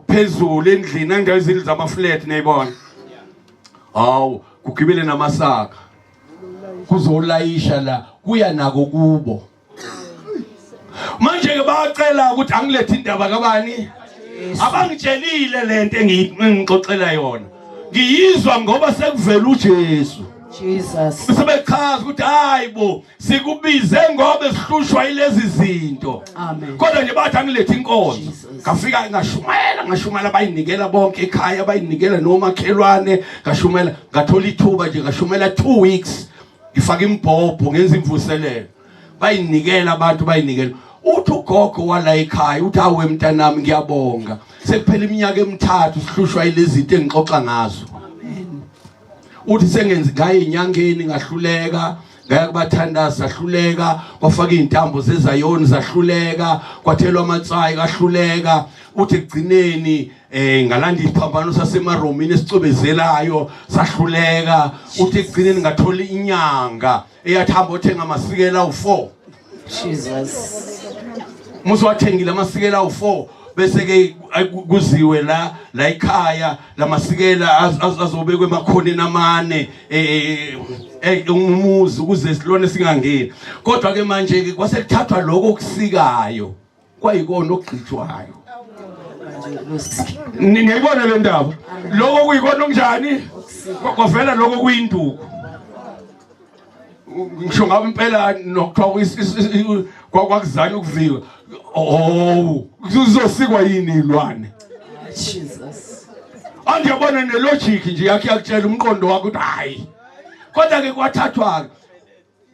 Phezulu endlini andawo izindlu zama flat niyibona. Hawu kugibele namasaka. Kuzolayisha la kuya nako kubo. Manje ke bacela ukuthi angilethe indaba kabani? Abangitshelile lento engixoxela yona. Ngiyizwa ngoba sekuvela uJesu. Jesus. Sebechaza ukuthi hayi bo sikubize ngoba sihlushwa yilezi zinto. Amen. Kodwa nje bathi angilethe inkonzo. Jesus. Ngafika ngashumayela ngashumayela bayinikela bonke ekhaya bayinikela nomakhelwane ngashumayela ngathola ithuba nje ngashumayela 2 weeks ngifaka imbhobho ngenza imvuselelo. Bayinikela abantu bayinikela. Uthi ugogo wala ekhaya uthi awe mntanami ngiyabonga. Sekuphela iminyaka emithathu sihlushwa yilezi zinto engixoxa ngazo. Uthi sengenzi ngaye enyangeni ngahluleka ngaya kubathandazi sahluleka kwafaka izintambo zezayoni zahluleka kwathelwa amatsayi kahluleka uthi ekugcineni eh ngalanda isiphambano sasemaromini esicwebezelayo sahluleka uthi ekugcineni ngathola inyanga eyathamba othenga amasikela awu4 Jesus. Musu wathengile amasikela awu4 bese ke kuziwe la la ekhaya lamasikela azobekwe emakhoneni amane eh, eh, eh umuzi ukuze isilwane singangeni kodwa ke manje ke kwase kuthathwa lokho okusikayo kwayikona okugqitshwayo ningayibona le ndaba lokho kuyikona okunjani kwavela lokho kuyinduku ngisho ngabe impela nokuthiwa kwakuzanywa ukuvika oh kuzosikwa yini ilwane Jesus andiyabona nelogic nje yakhe yakutshela umqondo wakho ukuthi hayi kodwa ke kwathathwa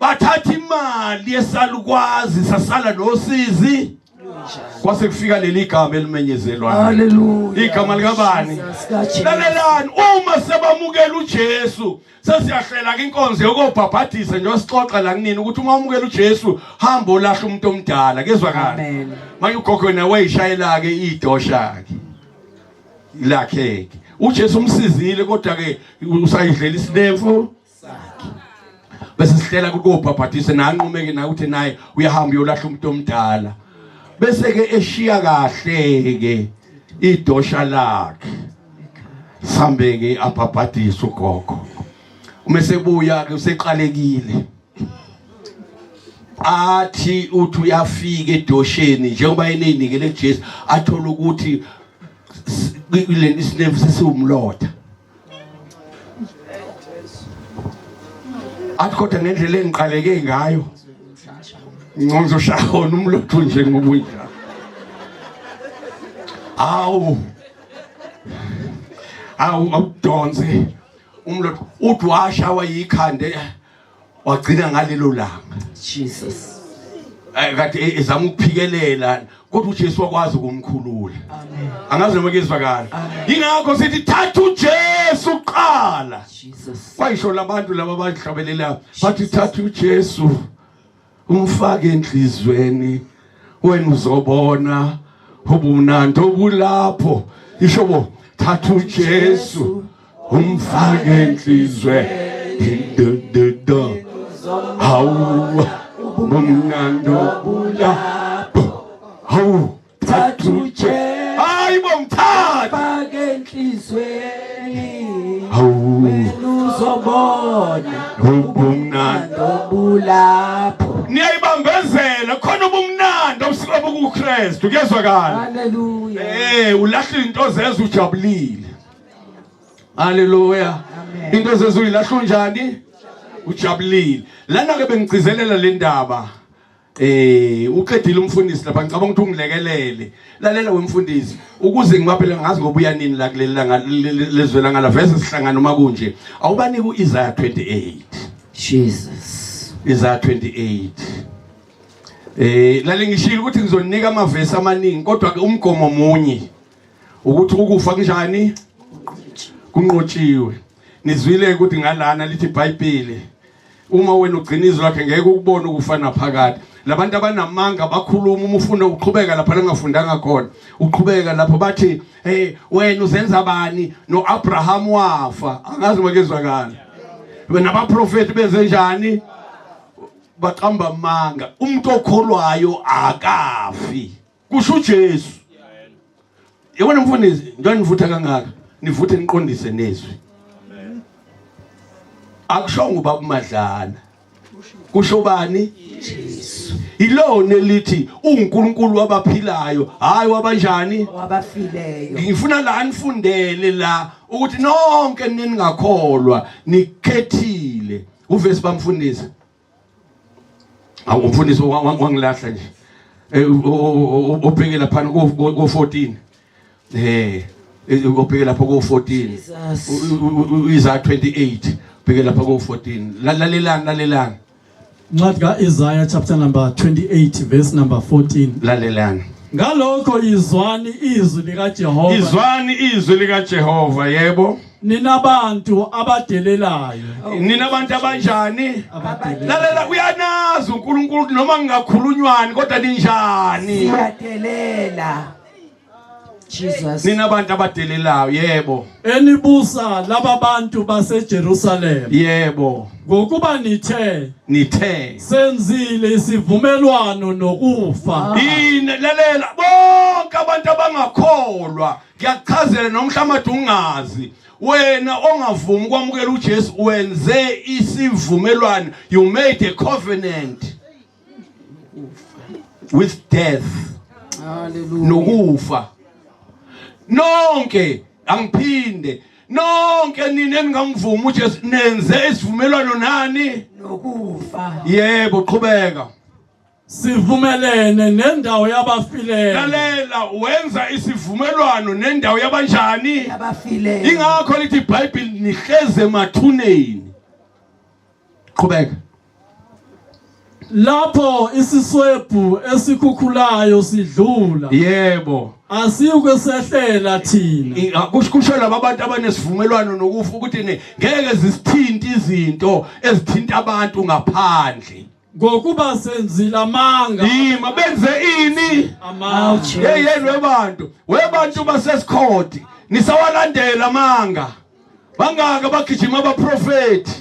bathatha imali yesalukwazi sasala nosizi kwase kufika leli gama elimenyezelwayo Hallelujah. Igama likabani? Jesus, kaJesu. Lalelani uma sebamukela uJesu sesiyahlela ke inkonzo yokobhabhadisa nje sixoxa la kunini ukuthi uma umukela uJesu hamba olahla umuntu omdala kezwakala Amen. manje ugogo yena wayishayela ke idosha ke lakhe ke uJesu umsizile kodwa ke usayidlela isinemfu Sakhe. Bese sihlela ukubhabhadisa nanqumeke na ukuthi naye uyahamba uyolahla umuntu omdala. Bese ke eshiya kahle ke idosha lakhe. Sambe ke abhabhadisa ugogo. Uma sebuya ke useqalekile. Athi uthi uyafika edosheni njengoba eneyinikele kuJesu athola ukuthi leli sinemfu sesiwumlotha. Athi kodwa ngendlela engiqaleke ngayo ngizoshaya wona umlotho nje ngoba unjalo. Hawu. Hawu awudonse umlotho uthi washawa yikhanda wagcina ngalelo langa. Jesus. Eh, kade ezama ukuphikelela kodwa uJesu wakwazi ukumkhulula. Amen. Angazi noma kuyezwakala. Ingakho sithi thatha uJesu kuqala. Jesus. Kwayisho labantu laba abahlabelelayo bathi thatha uJesu umfake enhlizweni wena uzobona ubumnandi obulapho isho bo thatha uJesu umfake enhlizweni do hawu ubumnandi obulapho hawu Thatha uJesu hayi bo ngithatha fake enhlizweni hawu wena uzobona ubumnandi obulapho niyayibambezela khona ubumnandi obusuka bukuKristu kuyezwakala Haleluya eh ulahla into zezwe ujabulile Haleluya Amen. into zezwe uyilahla unjani ujabulile lana ke bengigcizelela le ndaba Eh uqedile umfundisi lapha ngicabanga ukuthi ungilekelele. Lalela wemfundisi ukuze ngibaphele ngazi ngoba uya nini la kuleli langa lezwe langa la vese sihlangana uma kunje. Awubanike uIsaiah 28. Jesus Isaiah 28. Eh lale ngishilo ukuthi ngizonika amavesi amaningi kodwa ke umgomo munye ukuthi ukufa kunjani kunqotshiwe. Nizwile ukuthi ngalana lithi iBhayibheli uma wena ugcina izwi lakhe ngeke ukubone ukufana phakathi labantu abanamanga bakhuluma uma ufuna uqhubeka lapha lengafundanga khona uqhubeka lapho bathi hey wena uzenza bani noAbraham wafa angazi makezwakala wena abaprofeti benze njani baqamba amanga umuntu okholwayo akafi kusho uJesu. Yabona mfundisi, njengoba nivutha kangaka, nivuthe niqondise nezwi. Akushongo ubaba uMadlana. Kusho bani? Jesu. Ilona elithi uNkulunkulu wabaphilayo, hayi wabanjani? Wabafileyo. Ngifuna la nifundele la ukuthi nonke ningakholwa nikhethile. Uvesi bamfundisi. Awu umfundisi wangilahla nje. Eh, obheke lapha ko 14. Eh obheke lapha ko 14. Iza 28 bheke lapha ko 14. Lalelani lalelani. Incwadi kaIsaiah chapter number 28 verse number 14. Lalelani. Ngalokho izwani izwi likaJehova. Izwani izwi likaJehova yebo. Nina bantu abadelelayo. Nina bantu abanjani? Abadelelayo. Lalela uyanazi uNkulunkulu noma ngingakhulunywani kodwa ninjani? Siyadelela. Jesus. Nina bantu abadelelayo yebo. Enibusa laba bantu baseJerusalema. Yebo. Ngokuba nithe Nithe senzile isivumelwano nokufa. Yini lalela bonke abantu abangakholwa ngiyakuchazela nomhlamade ungazi wena ongavumi ukwamukela uJesu wenze isivumelwano you made a covenant with death. Hallelujah. Nokufa nonke angiphinde nonke nina eningamvumi uJesu nenze isivumelwano nani nokufa. Yebo qhubeka. Sivumelene nendawo yabafileyo. Lalela wenza isivumelwano nendawo yabanjani? Yabafileyo. Ingakho lithi iBhayibheli nihleze emathuneni. Qhubeka. Lapho isiswebhu esikhukhulayo sidlula. Yebo. Asiyukwesehlela thina. Kusho laba abantu abanesivumelwano nokufa ukuthi ngeke zisithinte izinto ezithinta abantu ngaphandle. Ngokuba senzile amanga. Yima benze ini? Amanga. Hey yeni webantu, webantu basesikhodi nisawalandela amanga. Bangaka bagijima abaprofeti.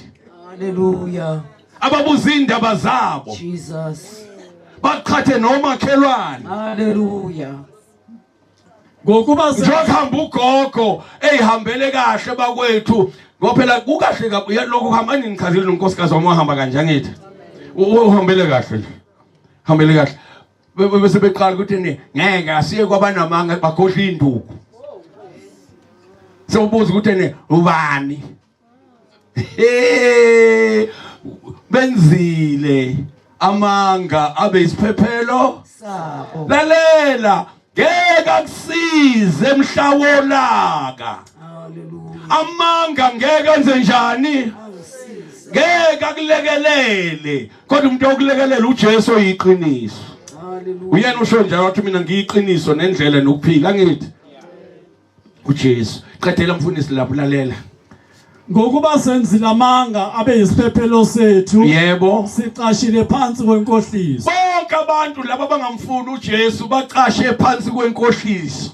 Hallelujah. Ababuza indaba zabo. Jesus. Baqhathe nomakhelwane. Hallelujah. Ngokuba njengokuhamba ugogo eyihambele kahle bakwethu ngoba phela kukahle kabi lokho kuhamba ngichazile nonkosikazi wami wahamba kanje angithi uhambele kahle nje hambele kahle bese beqala ukuthi ni ngeke asiye kwabanamanga bagodla induku sewubuza ukuthi ni ubani benzile amanga abe isiphephelo sabo. Lalela ngeke akusize mhla wolaka. Hallelujah. Amanga ngeke enze njani? Ngeke akulekelele. Kodwa umuntu okulekelela uJesu oyiqiniso. Hallelujah. Uyena usho njalo wathi mina ngiyiqiniso nendlela nokuphila angithi. uJesu. Qedela mfundisi lapho lalela. Ngokuba senzile amanga abe yisiphephelo sethu. Yebo. Sicashile phansi kwenkohliso. Bonke abantu laba abangamfuni uJesu bacashe phansi kwenkohliso.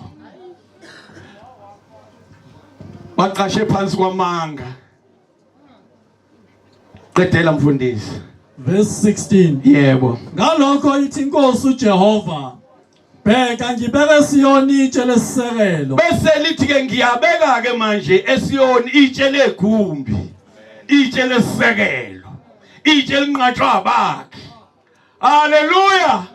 Bacashe phansi kwamanga. Qedela mfundisi. Verse 16. Yebo. Ngalokho ithi inkosi uJehova, bheka ngibeka eSiyoni itshe lesisekelo. Bese lithi ke ngiyabeka ke manje eSiyoni itshe legumbi. Itshe lesisekelo. Itshe linqatshwa abakhe. Hallelujah.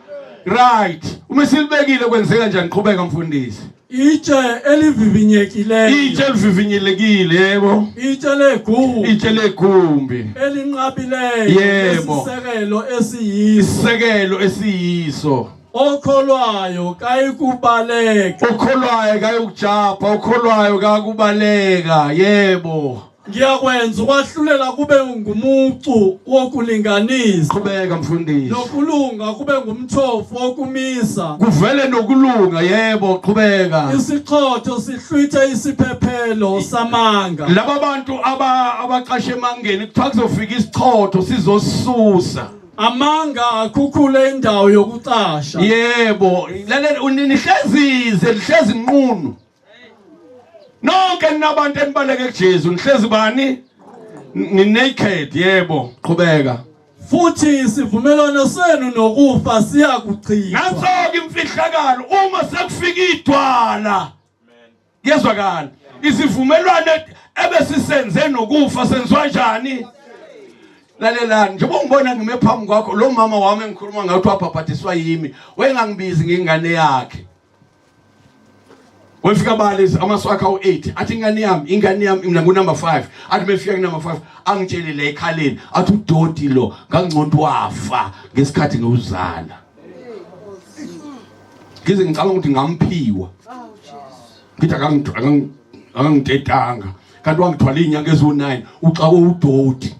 Right. Uma silibekile kwenzeka njani qhubeka mfundisi. Itshe elivivinyekileyo. Itshe elivivinyelekile yebo. Itshe legumbi. Itshe legumbi. Elinqabileyo. Yebo. Isisekelo esiyiso. Isisekelo esiyiso. Okholwayo kayikubaleka. Okholwayo kayikujabha, okholwayo kakubaleka. Yebo. Ngiyakwenza ukwahlulela kube ngumucu wokulinganisa. Qhubeka mfundisi. Nokulunga kube ngumthofu wokumisa. Kuvele nokulunga yebo qhubeka. Isichotho sihlwithe isiphephelo samanga. Laba bantu abaqashe emangeni kuthiwa kuzofika isichotho sizosusa. Amanga akhukhule indawo yokucasha. Yebo, lalela unihlezize lihlezi nqunu. Nonke ninabantu enibaleke kuJesu nihlezi bani? Ni naked yebo, qhubeka. Futhi isivumelwano senu nokufa siyakuchithwa. Nanso-ke imfihlakalo uma sekufika idwala. Kuyezwakala. Isivumelwano ebesisenze nokufa senziwa njani? Lalelani, njengoba ungibona ngime phambi kwakho, lo mama wami engikhuluma ngathi wabhabhadiswa yimi, wayengangibizi ngengane yakhe. Wefika bale amaswakha awu8 athi ingane yami, ingane yami mina ngu number 5. Athi mefika ku number 5 angitshele la ekhaleni, athi udoti lo ngangconto wafa ngesikhathi ngiwuzala. Ngize ngicabanga ukuthi ngamphiwa. Ngithi akangitetanga. Kanti wangithwala izinyanga eziwu9 uxako udoti.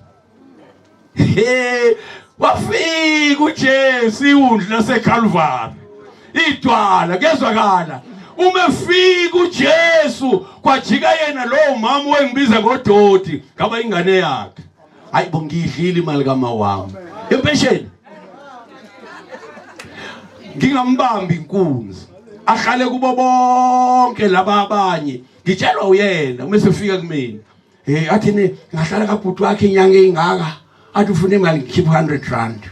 He wafika uJesu iwundlu laseCalvary. Idwala kezwakala. Uma efika uJesu kwajika yena lowo mama wengibiza ngodoti ngaba ingane yakhe. Hayi bo ngiyidlile imali kama wami. Impesheni. Ngingambambi inkunzi. Ahlale kubo bonke laba abanye. Ngitshelwa uyena uma sefika kumina. Eh athi ne ngahlala kabhuti wakhe inyanga engaka athi ufuna imali ngikhipha 100 rand.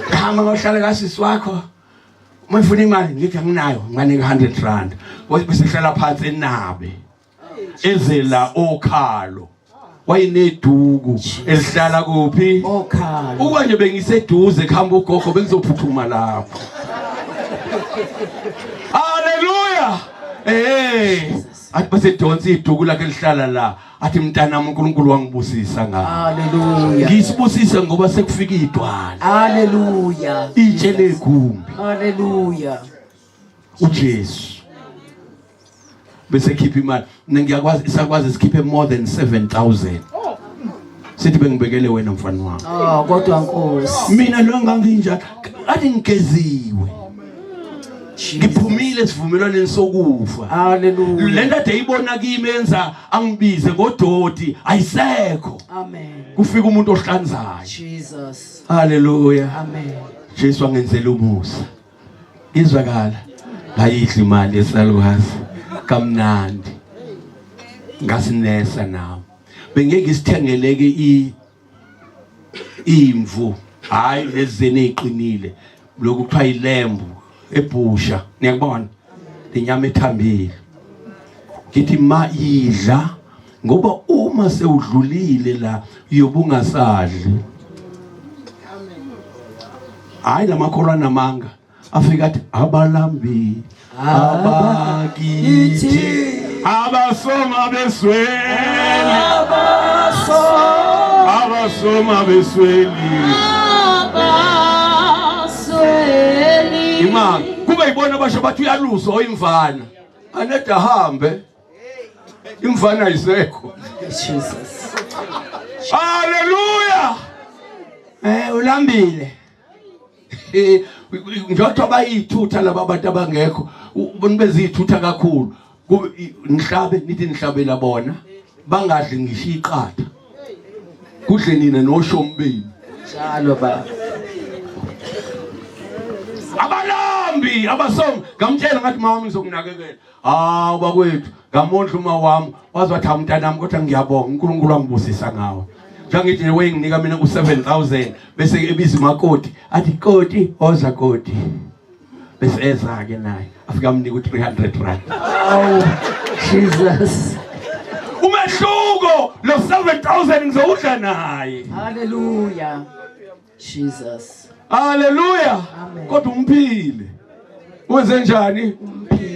Khama ngohlala kasisi wakho. Uma ufuna imali ngithi anginayo nganika 100 rand. Bese hlala phansi enabe. Ezela okhalo. Wayeneduku elihlala kuphi? Okhalo. Ukuba nje bengiseduze kuhamba ugogo bengizophuthuma lapho. Haleluya! Eh, athi bese donsa iduku lakhe lihlala la. Athi mntanami uNkulunkulu wangibusisa ngawe. Hallelujah. Ngisibusise ngoba sekufika idwala. Hallelujah. Itshe legumbi. Hallelujah. uJesu. Bese khipha imali. Mina ngiyakwazi isakwazi sikhiphe more than 7000. Sithi bengibekele wena mfana wami. Oh, kodwa Nkosi. Mina lo nganginjalo. Athi ngigeziwe. Ngiphumile esivumelwaneni sokufa. Hallelujah. Lento ade ibona kimi enza angibize ngodoti ayisekho. Amen. Kufika umuntu ohlanzayo. Jesus. Hallelujah. Amen. Jesu angenzela umusa. Izwakala. Ngayidla imali yesalukwazi kamnandi. Ngasinesa nawe. Bengeke isithengeleke i imvu hayi lezene eziqinile lokhu kuthiwa ilembu ebhusha niyakubona lenyama ethambile ngithi ma idla ngoba uma sewudlulile la uyobungasadli hayi lamakholwa namanga afika athi abalambi abakithi abasoma besweli abasoma besweli abasweli imali kube yibona basho bathi uyalusa oyimfana anede ahambe imfana ayisekho Jesus. Haleluya eh ulambile eh njengoba bayithutha laba bantu abangekho ubona bezithutha kakhulu nihlabe nithi nihlabela bona bangadli ngisho iqatha kudle nina noshomi benu Njalo baba. Abalambi abasongi ngamtshela ngathi mama ngizokunakekela. Hawu bakwethu ngamondla uma wami waze wathi mntanami kodwa ngiyabonga uNkulunkulu wangibusisa ngawe. Njengithi nje wayenginika mina u7000 bese ebiza umakoti athi koti oza koti. Bese eza ke naye afika amnika u300 rand. Oh Jesus. Umehluko lo 7000 ngizowudla naye. Hallelujah. Jesus. Hallelujah. Amen. Kodwa umphile. Wenze njani?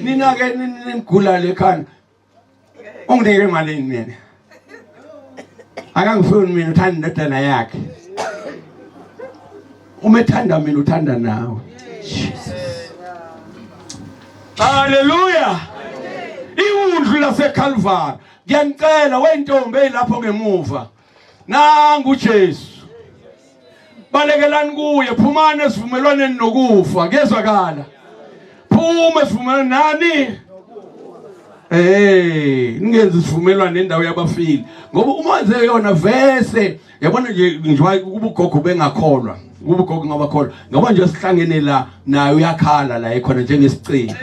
Nina ke nigula lekhanda. Unginike imali mina. Akangifuni mina uthanda indodana yakhe. Uma ethanda mina uthanda nawe. Jesus. Hallelujah. Iwundlu laseCalvary. Ngiyanicela wentombi elapho ngemuva. Nangu Jesu. Balekelani kuye, phumani esivumelwaneni nokufa. Kuyezwakala. Phuma esivumelwaneni nani? Eh, ningenzi isivumelwano nendawo yabafile. Ngoba uma wenze yona vese, yabona nje njengoba ukuba ugogo bengakholwa, ukuba ugogo ngabakholwa. Ngoba nje sihlangene la naye uyakhala la ekhona njengesiceli.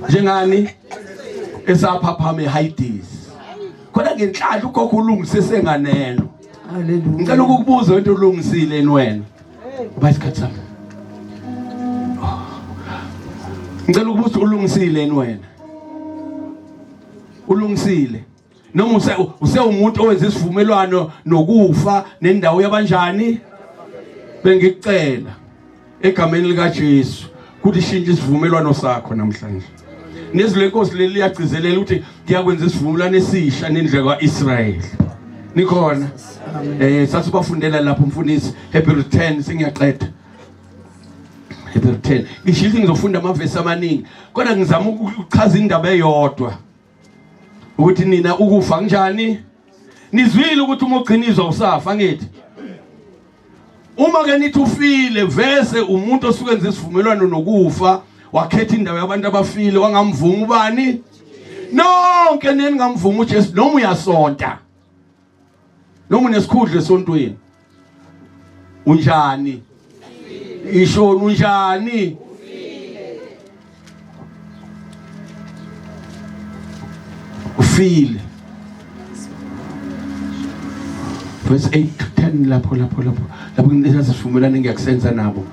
Njengani? Esaphaphama eHades. Khona ngenhlanhla ugogo ulungise senganeno. Hallelujah. Ngicela ukukubuza into olungisile wena. Uba isikhathi sami. Ngicela ukubuza ulungisile yini wena? Ulungisile. Noma usewumuntu owenza isivumelwano nokufa nendawo yabanjani? Bengikucela egameni likaJesu ukuthi shintshe isivumelwano sakho namhlanje. Nezwi lenkosi leli liyagcizelela ukuthi ngiyakwenza isivumelwano esisha nendlu kaIsrayeli. Nikhona? Eh sasibafundela lapho mfundisi Hebrews 10 sengiyaqeda. Hebrew 10 ngisho ngizofunda amavesi amaningi kodwa ngizama ukuchaza indaba eyodwa ukuthi nina ukufa kanjani nizwile ukuthi uma ugcinizwa usafa ngithi uma ke nithi ufile vese umuntu osuke enze isivumelwano nokufa wakhetha indawo yabantu abafile wangamvuma ubani nonke ningamvuma uJesu noma uyasonta noma unesikhundla esontweni unjani isho unjani ufile verse 8 to 10 lapho lapho lapho lapho nginesivumelwano engiyakusenza nabo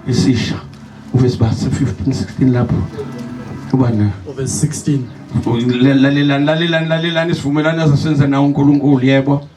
esisha uverse base 15 16 lapho ubani verse 16 lalelani lalelani lalelani isivumelwano azasenza nawo uNkulunkulu yebo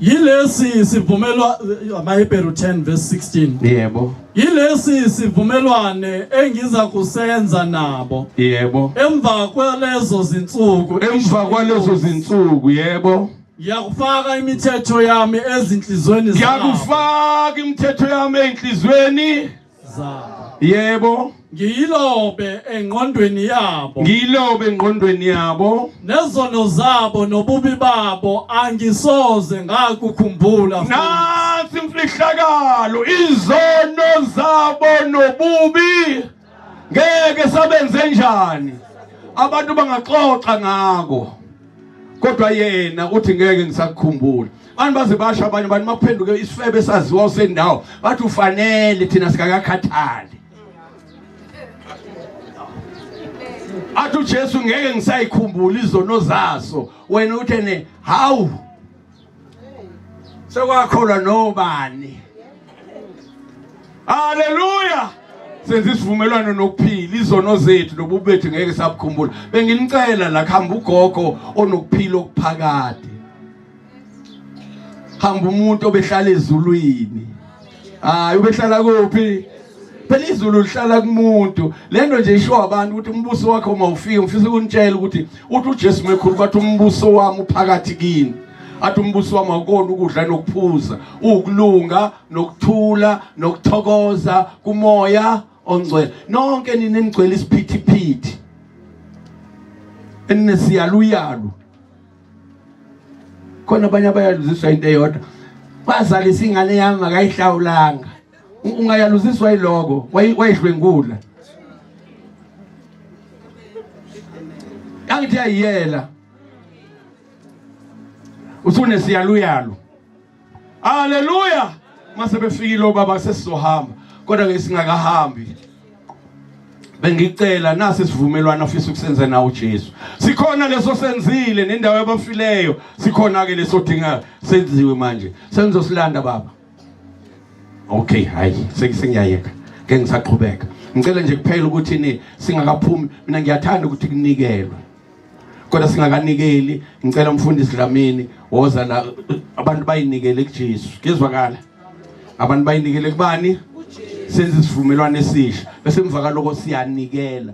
Yilesi sivumelwa amaHebheru 10 verse 16. Yebo. Yilesi sivumelwane engiza kusenza nabo. Yebo. Emva kwalezo zinsuku. Emva kwalezo zinsuku yebo. Ngiyakufaka imithetho yami ezinhlizweni zabo. Ngiyakufaka imithetho yami ezinhlizweni zabo. Yebo. Ngiyilobe engqondweni yabo. Ngiyilobe engqondweni yabo. Nezono zabo nobubi babo angisoze ngakukhumbula futhi. Nansi imfihlakalo izono zabo nobubi ngeke sabenze njani. Abantu bangaxoxa ngako. Kodwa yena uthi ngeke ngisakukhumbula. Abantu baze basho abanye abantu makuphenduke isifebe esaziwa usendawo bathi ufanele thina sikakakhathali. Athi uJesu ngeke ngisayikhumbula izono zaso wena uthe ne hawu sekwakholwa nobani. Haleluya. Senza isivumelwano nokuphila izono zethu nobubethu ngeke sabukhumbula. Benginicela la kuhamba ugogo onokuphila okuphakade. Hamba umuntu obehlala ezulwini. Hayi ubehlala kuphi? Phela izulu lihlala kumuntu. Lento nje isho abantu ukuthi umbuso wakho uma ufika ngifisa ukunitshela ukuthi uthi uJesu mekhulu bathi umbuso wami uphakathi kini. Athi umbuso wami awukona ukudla nokuphuza, ukulunga nokuthula nokuthokoza kumoya ongcwele. Nonke nina enigcwele isiphithiphithi. Enesiyaluyalu. Khona abanye abayaluziswa into eyodwa. Bazalisa ingane yami akayihlawulanga. Ungayaluziswa yiloko, wayidlwengula. Angithi yayiyela. Usunesiyaluyalu. Haleluya. Mase befikile obaba sesizohamba. Kodwa ke singakahambi. Bengicela nasi isivumelwano afisa ukusenza nawo uJesu. Sikhona leso senzile nendawo yabafileyo, sikhona ke leso dinga senziwe manje. Sengizosilanda baba. Okay, hayi, sengiyayeka. Ngeke ngisaqhubeka. Ngicela nje kuphela ukuthi ni singakaphumi, mina ngiyathanda ukuthi kunikelwe. Kodwa singakanikeli, ngicela umfundisi Dlamini woza la abantu bayinikele kuJesu. Kuyezwakala? Abantu bayinikele kubani? Senze isivumelwano esisha. Bese emva kaloko siyanikela.